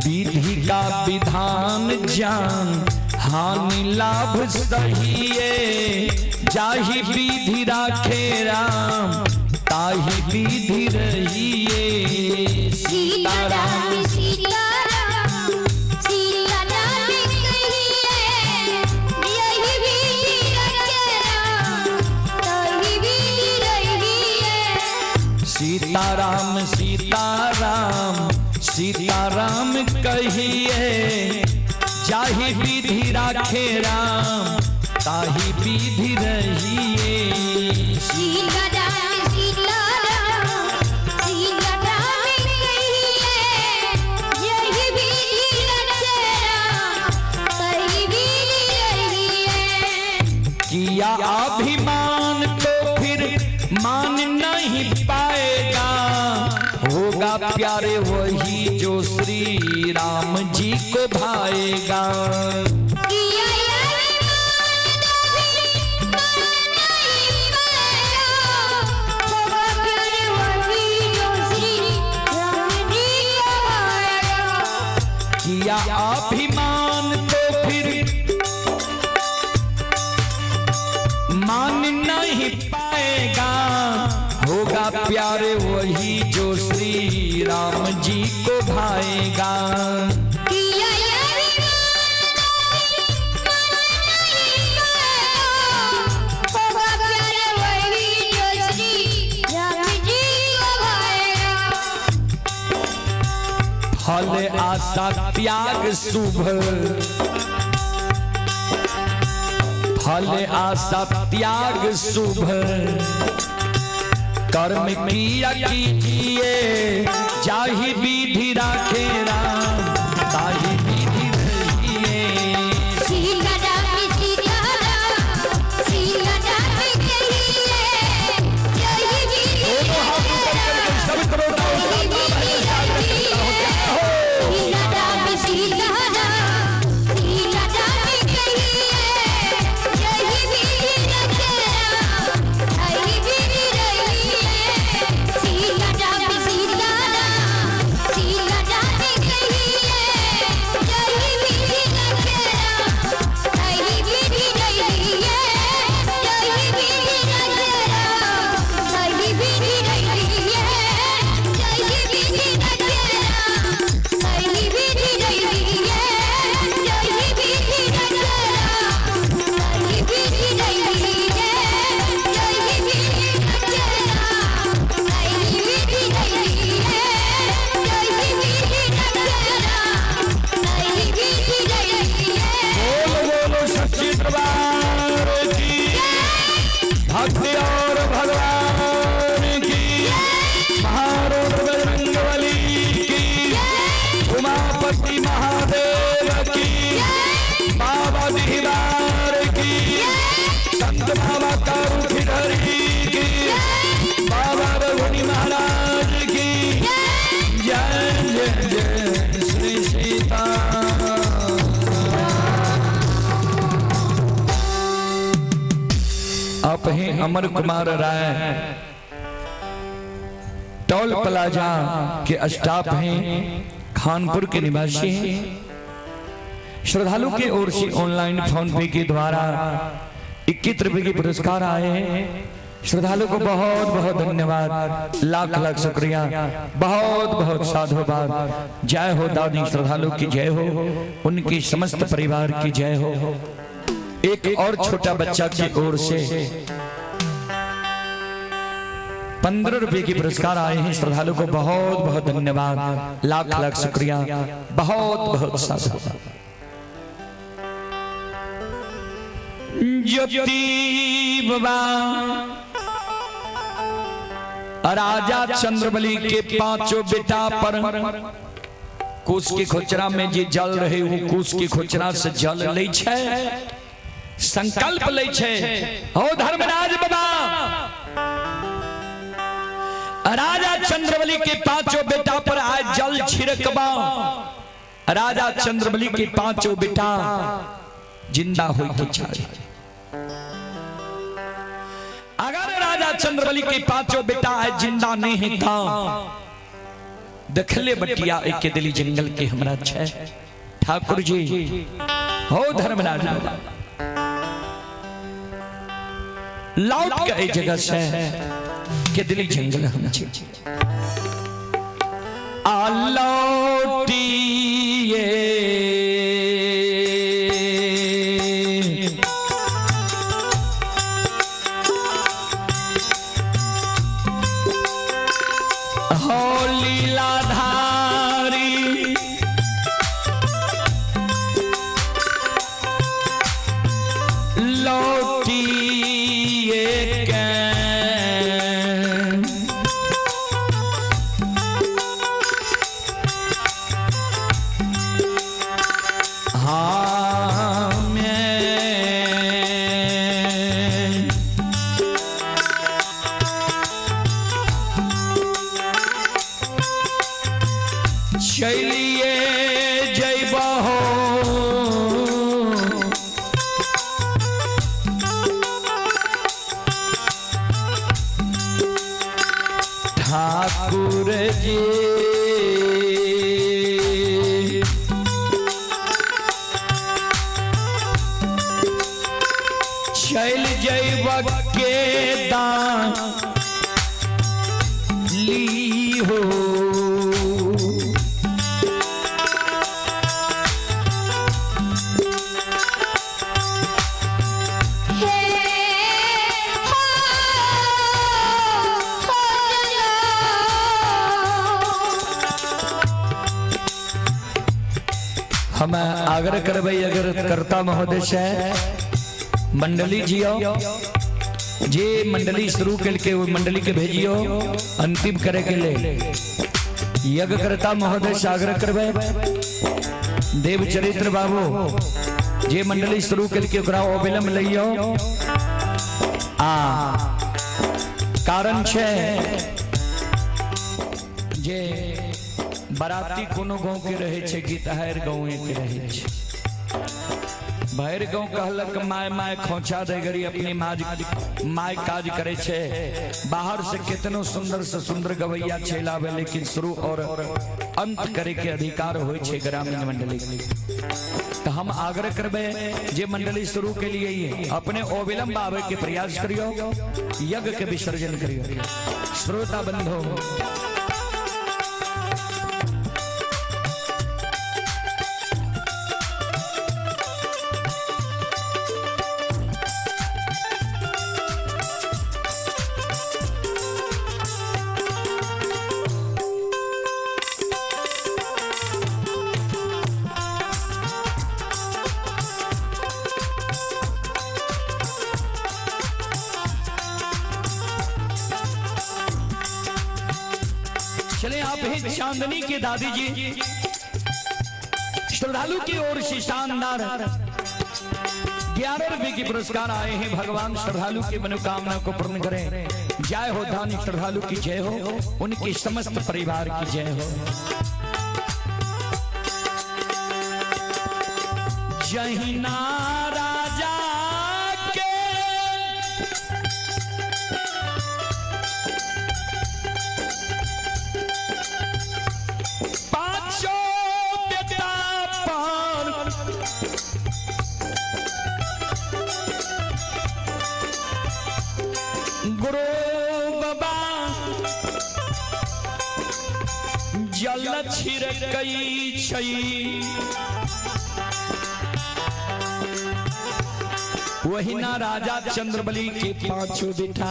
विधि का विधान जान हानि लाभ सहिए, जाहि विधि राखे राम ताहि विधि रहिए।
सीताराम सीताराम सीताराम कहिए, यही विधि रखे राम ताहि विधि रहिए।
सीताराम सीताराम सीताराम कहिए, जाहि विधि राखे राम ताहि विधि रहिए।
सीताराम सीताराम सीताराम कहिए, यही विधि रखे राम ताहि विधि रहिए।
किया अभिमान तो फिर मान नहीं पाएगा, होगा प्यारे वही जो श्री राम जी को भाएगा।
किया अभिमान तो फिर मान नहीं पाएगा, होगा प्यारे वही जो श्री राम जी को भाएगा।
किया अभिमान तो फिर मान नहीं पाएगा, होगा प्यारे वही जो श्री राम जी को भाएगा।
किया अभिमान तो फिर मान नहीं पाएगा, होगा प्यारे वही जो श्री राम जी को भाएगा।
फल आशा त्याग शुभ, फल आशा त्याग शुभ कर्म किया कीजिए, जाहि विधि राखे राम ताहि विधि रहिए।
सीताराम सीताराम सीताराम कहिए, यही विधि
दोनों हाथ ऊपर करके सब श्रोताओं
यही विधि रहिए। सीताराम सीताराम सीताराम कहिए, यही विधि रखे राम ताहि विधि रहिए। सीताराम सीताराम सीताराम कहिए, यही विधि रखे राम ताहि विधि रहिए। यही विधि रखे राम ताहि विधि रहिए। यही विधि रखे राम ताहि विधि रहिए। यही विधि रखे राम ताहि विधि रहिए। यही विधि रखे राम ताहि विधि रहिए। यही विधि रखे राम ताहि विधि रहिए।
बोल बोलो सच्ची दरबार की, भक्ति और भगवान की, महारुद्र बजरंगबली की, उमापति महादेव की, बाबा दीवार की, संत बाबा कारूखिधरी की, बाबा रघुनी महाराज की जय जय जय श्री सीता। आप हैं अमर कुमार राय, टोल प्लाजा के स्टाफ हैं, खानपुर के निवासी हैं। श्रद्धालु की ओर से ऑनलाइन फोन पे के द्वारा 21 रुपए के पुरस्कार आए हैं। श्रद्धालु को बहुत बहुत धन्यवाद, लाख लाख शुक्रिया, बहुत बहुत साधुवाद। जय हो दादी श्रद्धालु की जय हो, उनकी समस्त परिवार की जय हो। एक और छोटा बच्चा की ओर से 15 रुपए के पुरस्कार आए हैं। श्रद्धालु को बहुत बहुत धन्यवाद, लाख लाख शुक्रिया, बहुत बहुत साधुवाद। ज्योति बाबा राजा चंद्रबली के पांचों बेटा पर कुश की खोचरा में जे जल रहे, वो कुश की खोचरा से जल लै छै, संकल्प लै छै, हो धर्मराज बाबा, राजा चंद्रबली के पांचों बेटा पर आज जल छिड़कबा, राजा चंद्रबली के पांचों बेटा जिंदा होई के चाहे। अगर राजा चंद्रबली के पांचों बेटा है जिंदा नहीं है तो देखले बटिया एक केदली जंगल के हमरा छै। ठाकुर जी हो धर्मराज बाबा, लौट के एहि जगह से केदली जंगल हम छी। आ लौटिए हो लीलाधारी लौटिए के हाँ मैं चलिए जयबहो ठाकुर जी चल जैब के दान ली हो।
हे हो हो
हम आग्रह करबै अगर कर्ता महोदय से मंडली जियो जे मंडली शुरू करके वो मंडली के भेजियो अंतिम करे के ले। यज्ञ कर्ता महोदय से आग्रह करबै देव चरित्र बाबू जे मंडली शुरू करके ओकरा अविलंब लइयो। आ कारण छै जे बराती कोनो गांव के रहे छै, गीतहार गांव के रहे छै। भैर गांव कहलक my my खोचा दे गरी अपनी माज my काज करे छै। बाहर से कितनो सुंदर से सुंदर गवैया चल आवे, लेकिन शुरू और अंत करे के अधिकार होय छै ग्रामीण मंडली के। तो हम आग्रह करबे जे मंडली शुरू के लिए ही अपने अविलंब आवे के प्रयास करियो, यज्ञ के विसर्जन करियो। श्रोता बंधु चले आप हैं चांदनी के दादी जी श्रद्धालु की ओर से शानदार 11 रुपए के पुरस्कार आए हैं। भगवान श्रद्धालु की मनोकामना को पूर्ण करें। जय हो दानी श्रद्धालु की जय हो, उनके समस्त परिवार की जय हो। जहिना राजा के पांचों बेटा पर गुरु बाबा जल छिड़कई छई, वही ना राजा चंद्रबली के पांचों बेटा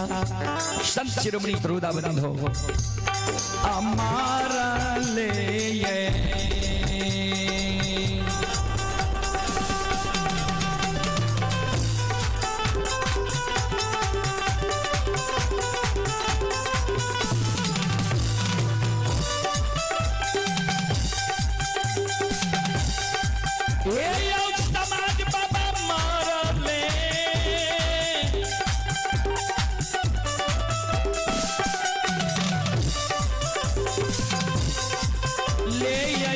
संत शिरोमणि त्रोदा बंधो अमारा ले ये। ए यौ समाज बाबा मारले ले ये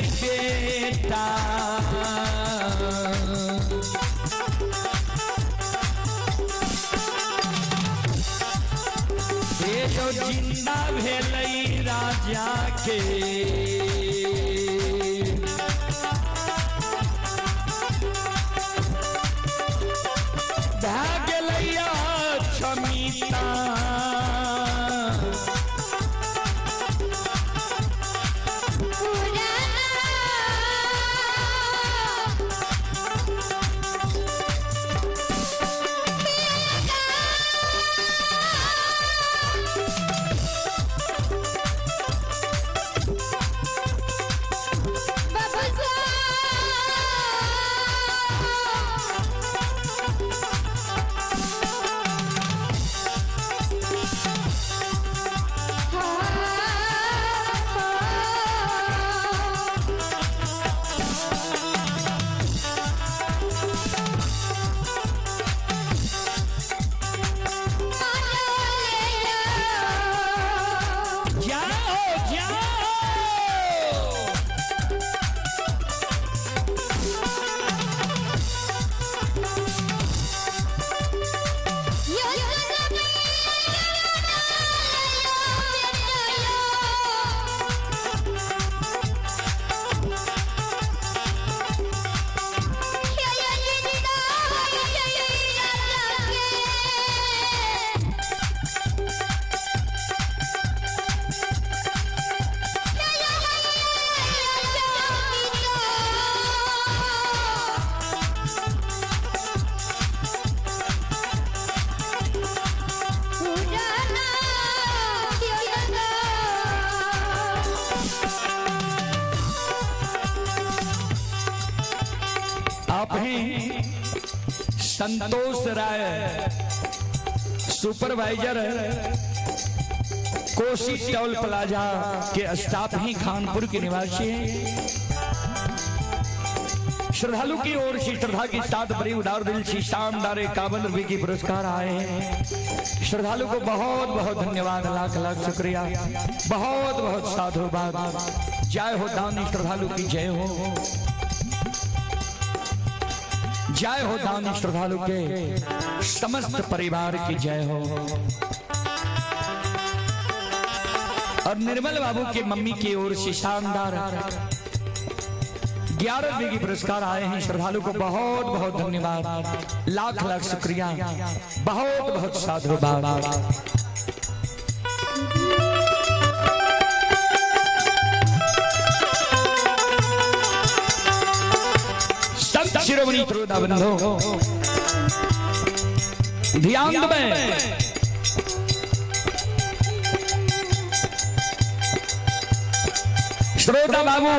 हे जो जिंदा भेलै राजा के। भए गेलै क्षमिता। जाओ जाओ। आप हैं संतोष राय, सुपरवाइजर कोसी टोल प्लाजा के स्टाफ ही खानपुर के निवासी हैं। श्रद्धालु की ओर से श्रद्धा के साथ बड़ी उदार दिल से शानदार 51 रुपए की पुरस्कार आए हैं। श्रद्धालु को बहुत बहुत धन्यवाद, लाख लाख शुक्रिया, बहुत बहुत साधुवाद। जय हो दानी श्रद्धालु की जय हो, जय हो दानी श्रद्धालु के समस्त परिवार की जय हो। और निर्मल बाबू के मम्मी की ओर से शानदार 11 रुपए की पुरस्कार आए हैं। श्रद्धालु को बहुत बहुत धन्यवाद, लाख लाख शुक्रिया, बहुत बहुत साधुवाद। संत शिरोमणि श्रोता बंधु ध्यान दें, श्रोता बाबू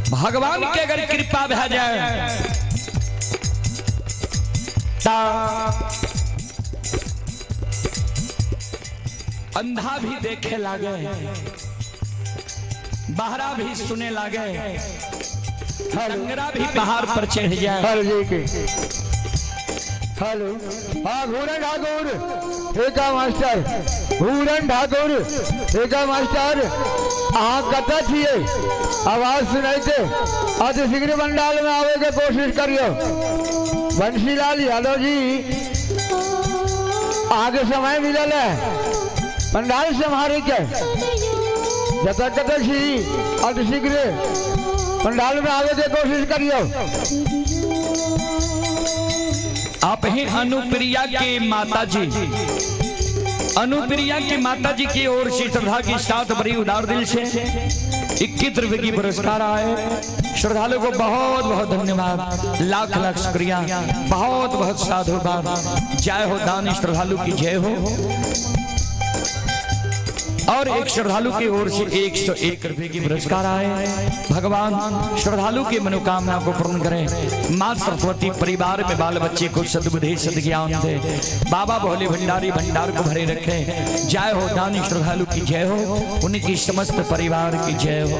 भगवान के अगर कृपा भा जाए ता अंधा भी देखे लागे, बहरा भी सुने लागे, लंगड़ा भी पहाड़ पर चढ़ जाए।
हेलो जी के हेलो, हाँ घूरन ठाकुर ठेका मास्टर, घूरन ठाकुर ठेका मास्टर, अहाँ कतऽ छियै? आवाज सुनैते अति शीघ्र पंडाल में आवे के कोशिश करियो। बंशीलाल यादव जी अहाँके समय मिलल है पंडाल सम्हारे के, जतऽ कतऽ छी अति शीघ्र पंडाल में आवे के कोशिश करियो।
आप हैं अनुप्रिया के माता जी, अनुप्रिया के माता जी की ओर से श्रद्धा के साथ बड़ी उदार दिल से 21 रुपए की पुरस्कार आए। श्रद्धालु को बहुत बहुत धन्यवाद, लाख लाख शुक्रिया, बहुत बहुत साधुवाद। जय हो दानी श्रद्धालु की जय हो। और एक श्रद्धालु की ओर से 101 रुपए की पुरस्कार आए। भगवान श्रद्धालु की मनोकामना को पूर्ण करें। माँ सरस्वती परिवार में बाल बच्चे को सद्बुद्धि सद्ज्ञान दे। बाबा भोले भंडारी भंडार को भरे रखें। जय हो दानी श्रद्धालु की जय हो, उनकी समस्त परिवार की जय हो।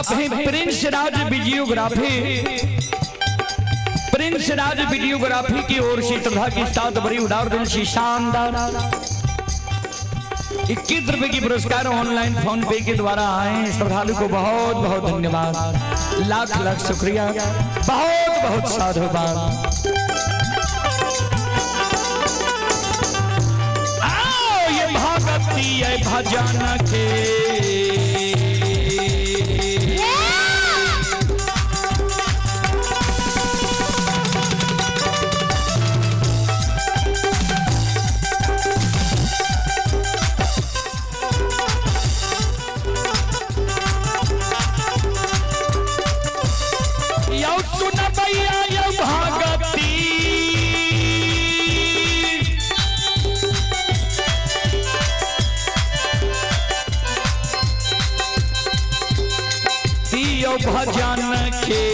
आप हैं Prince Raj videography, Prince Raj videography की ओर से श्रद्धा के साथ बड़ी उदार दिल से शानदार 21 रुपए की पुरस्कार ऑनलाइन फोन पे के द्वारा आए श्रद्धालु को बहुत बहुत धन्यवाद, लाख लाख शुक्रिया, बहुत बहुत साधुवाद। आओ ये भगती है भजन के, यौ सुनबैया यौ भगती, दियो भजन के।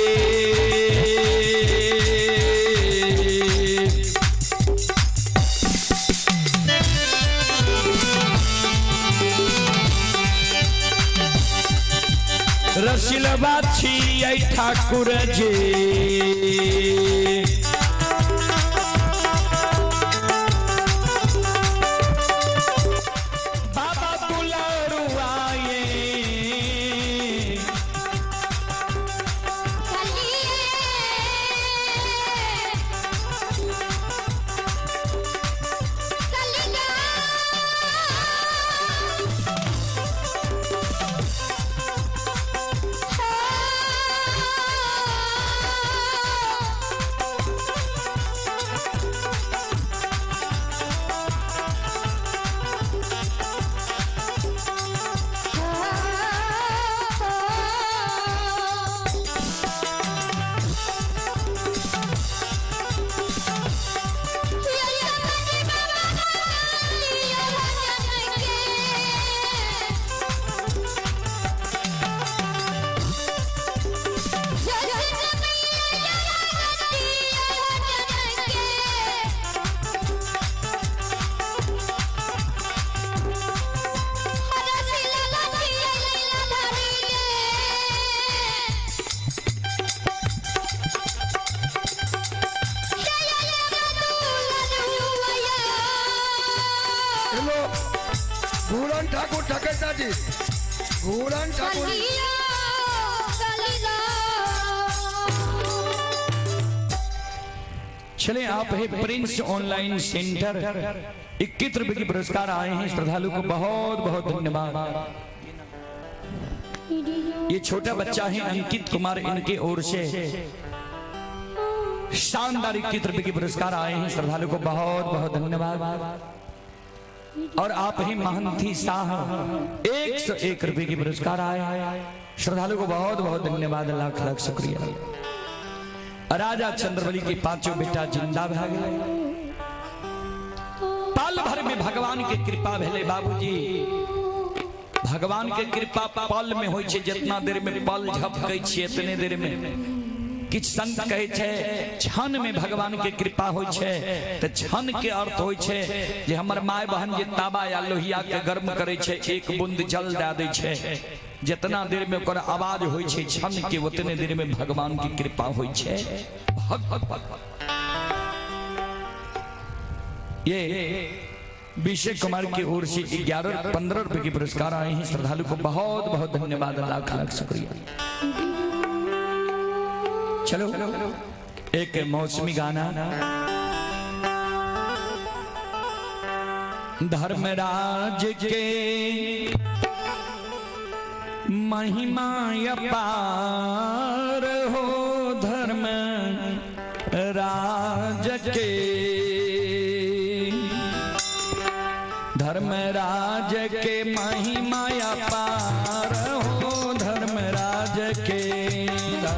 रसिलबा छियै ठाकुर जी, बाबा दुलारुआए।
हेलो घूरन ठाकुर ठकेता जी, घूरन ठाकुर।
चले आप है प्रिंस ऑनलाइन सेंटर, 21 रुपए की पुरस्कार आए हैं श्रद्धालु को बहुत बहुत धन्यवाद। ये छोटा बच्चा है अंकित कुमार, इनके ओर से शानदार 21 रुपए की पुरस्कार आए हैं श्रद्धालु को बहुत बहुत धन्यवाद। और आप ही महंती साह, 101 रुपए की पुरस्कार आए श्रद्धालु को बहुत बहुत धन्यवाद, लाख लाख शुक्रिया। राजा चंद्रबली के पांचों बेटा जिंदा भा गए। पल भर में भगवान के कृपा भेले बाबूजी। भगवान के कृपा पल में होइ छै, जितना देर में पल झपकै छियै इतने देर में। किछु संत कहै छै क्षण में भगवान के कृपा होइ छै, तऽ क्षण के अर्थ होइ छै जे हमर माय बहन जे तावा या लोहिया के गर्म करै छै, एक बूंद जल दए दै छै, जितना देर में ओकर आवाज होइ छै क्षण के, उतने देर में भगवान की कृपा होइ छै। भग ये विजय कुमार की ओर से 11 15 रुपए के पुरस्कार आए हैं श्रद्धालु को बहुत बहुत धन्यवाद, लाख लाख शुक्रिया। चलो एक मौसमी गाना, धर्मराज के महिमा अपार हो, धर्म राज के, धर्मराज के महिमा अपार हो, धर्मराज के, धर्म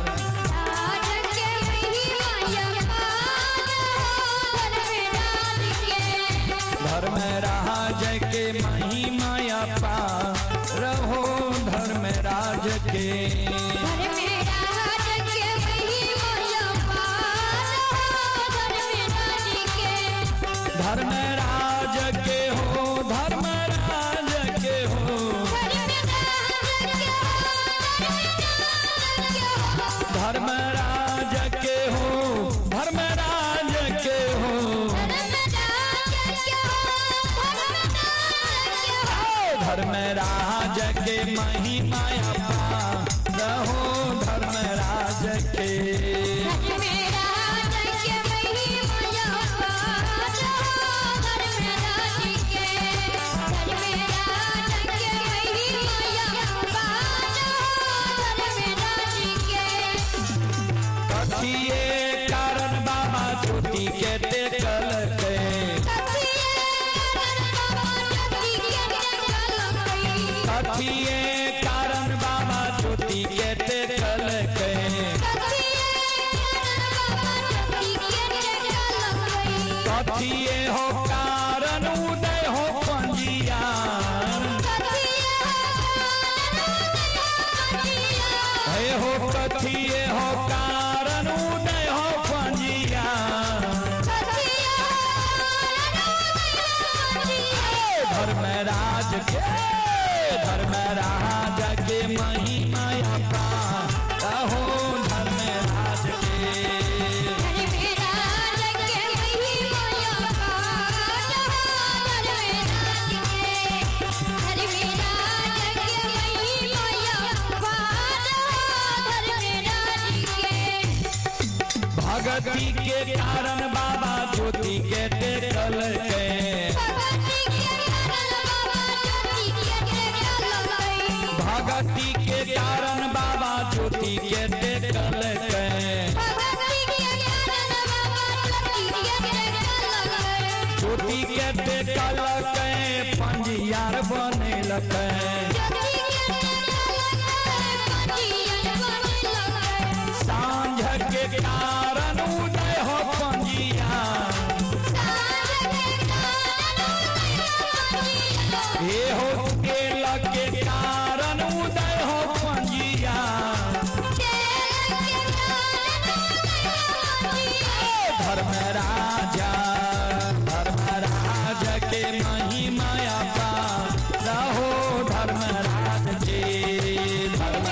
राज के महिमा अपार हो, धर्मराज के।
धर्मराज के महिमा अपार हो, धर्मराज के।
धर्मराज के महिमा अपार हो, धर्मराज के।
धर्मराज के हो, धर्मराज के हो,
धर्मराज के हो,
के महिमा अपार रहो धर्मराज के।
धर्मराज के महिमा अपार धर्मराज के। धर्मराज के महिमा अपार धर्मराज के।
कथिए कारण बाबा ज्योति के टेकल के। कथिए कारण बाबा ज्योति के टेकल के। कथिए हो कारण उदय हो पंजियार। हे हो कथिए हो कारण उदय हो पंजियार। धर्मराज के, धर्मराज के महिमा अपार रहो धर्मराज के। भगती के कारण बाबा ज्योति के टेकल के। भगती के कारण बाबा ज्योति के टेकल के। ज्योति के टेकल के पंजियार बनेल के। साँझ के कारण उदय हो पंजियार। हे हो केल के कारण उदय हो पंजियार। धर्मराजा, धर्मराज के महिमा अपार रहो धर्मराज के। धर्म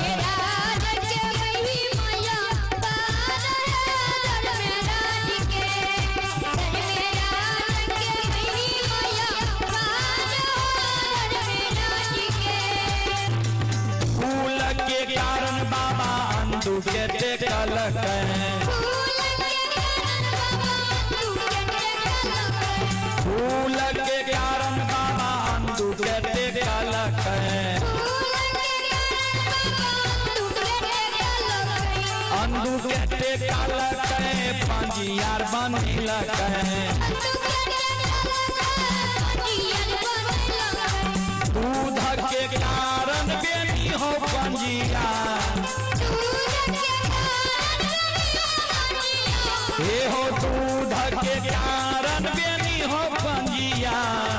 फूल के कारण बाबा अंधु के टेकल के। फूल के कारण बाबा अंधु के टेकल के। अंधु के टेकल के पंजियार बनेल के। दूध के कारण बेनी हो पंजियार। हे हो दूध के कारण बेनी हो पंजियार।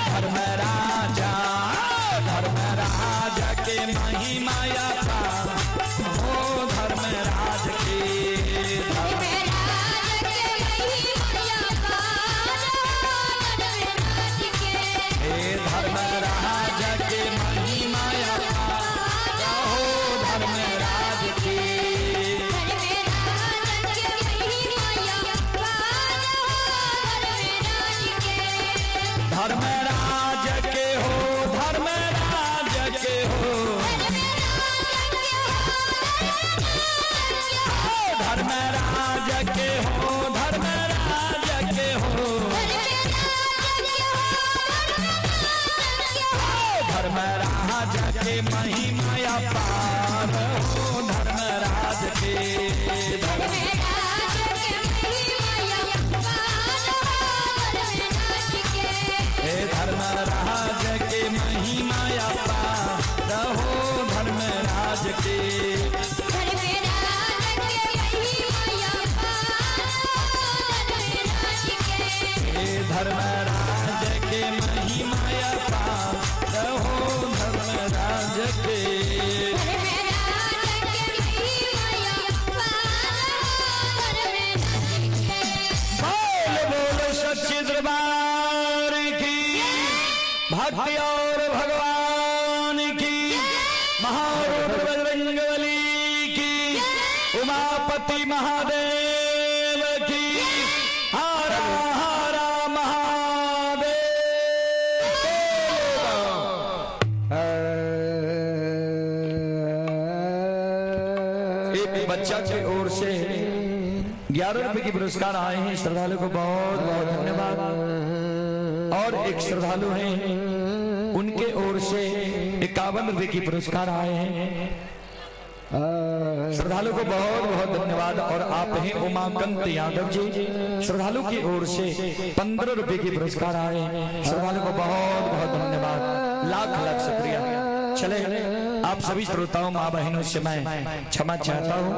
धर्मराजा, धर्मराज के महिमा अपार हो धर्मराज के। हे धर्मराज के महिमा अपार हो धर्मराज के। धर्मराज के हो, धर्मराज के हो, धर्मराज के हो, धर्मराज के हो, धर्मराज के महिमा अपार हो धर्मराज के। हे धर्मराज के महिमा अपार हो धर्मराज के। हे धर्मराज के महिमा अपार हो धर्मराज के। बोल बोल सच्चे दरबार की, भक्ति और भगवान की, महारुद्र बजरंगबली की, उमापति महादेव की, हरा हरा महादेव। चाचा की ओर से 11 रुपए की पुरस्कार आए हैं। श्रद्धालु को बहुत बहुत धन्यवाद। और एक श्रद्धालु हैं, उनके ओर से 51 रुपए की पुरस्कार आए हैं। श्रद्धालु को बहुत बहुत धन्यवाद। और आप हैं उमाकांत यादव जी, श्रद्धालु की ओर से 15 रुपए की पुरस्कार आए हैं। श्रद्धालु को बहुत बहुत धन्यवाद, लाख लाख शुक्रिया। चले, आप सभी श्रोताओं, माँ बहनों से मैं क्षमा चाहता हूँ,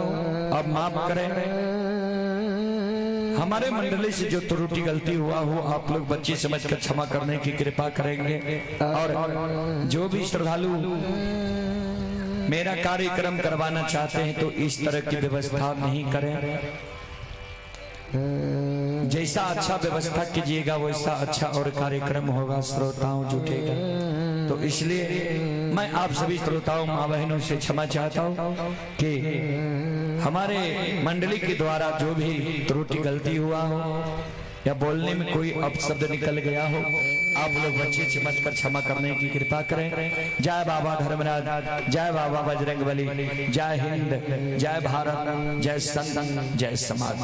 अब माफ करें। हमारे मंडली से जो त्रुटि गलती हुआ हो, आप लोग बच्चे समझकर क्षमा करने की कृपा करेंगे। और जो भी श्रद्धालु मेरा कार्यक्रम करवाना चाहते हैं, तो इस तरह की व्यवस्था नहीं करें। जैसा अच्छा व्यवस्था कीजिएगा, वैसा अच्छा और कार्यक्रम होगा, श्रोताओं जुटेगा। तो इसलिए मैं आप सभी श्रोताओं, माँ बहनों से क्षमा चाहता हूँ कि हमारे मंडली के द्वारा जो भी त्रुटि गलती हुआ हो या बोलने में कोई अपशब्द निकल गया हो, आप लोग बच्चे समझकर क्षमा करने की कृपा करें। जय बाबा धर्मराज, जय बाबा बजरंग बली, जय हिंद, जय भारत, जय संत, जय समाज।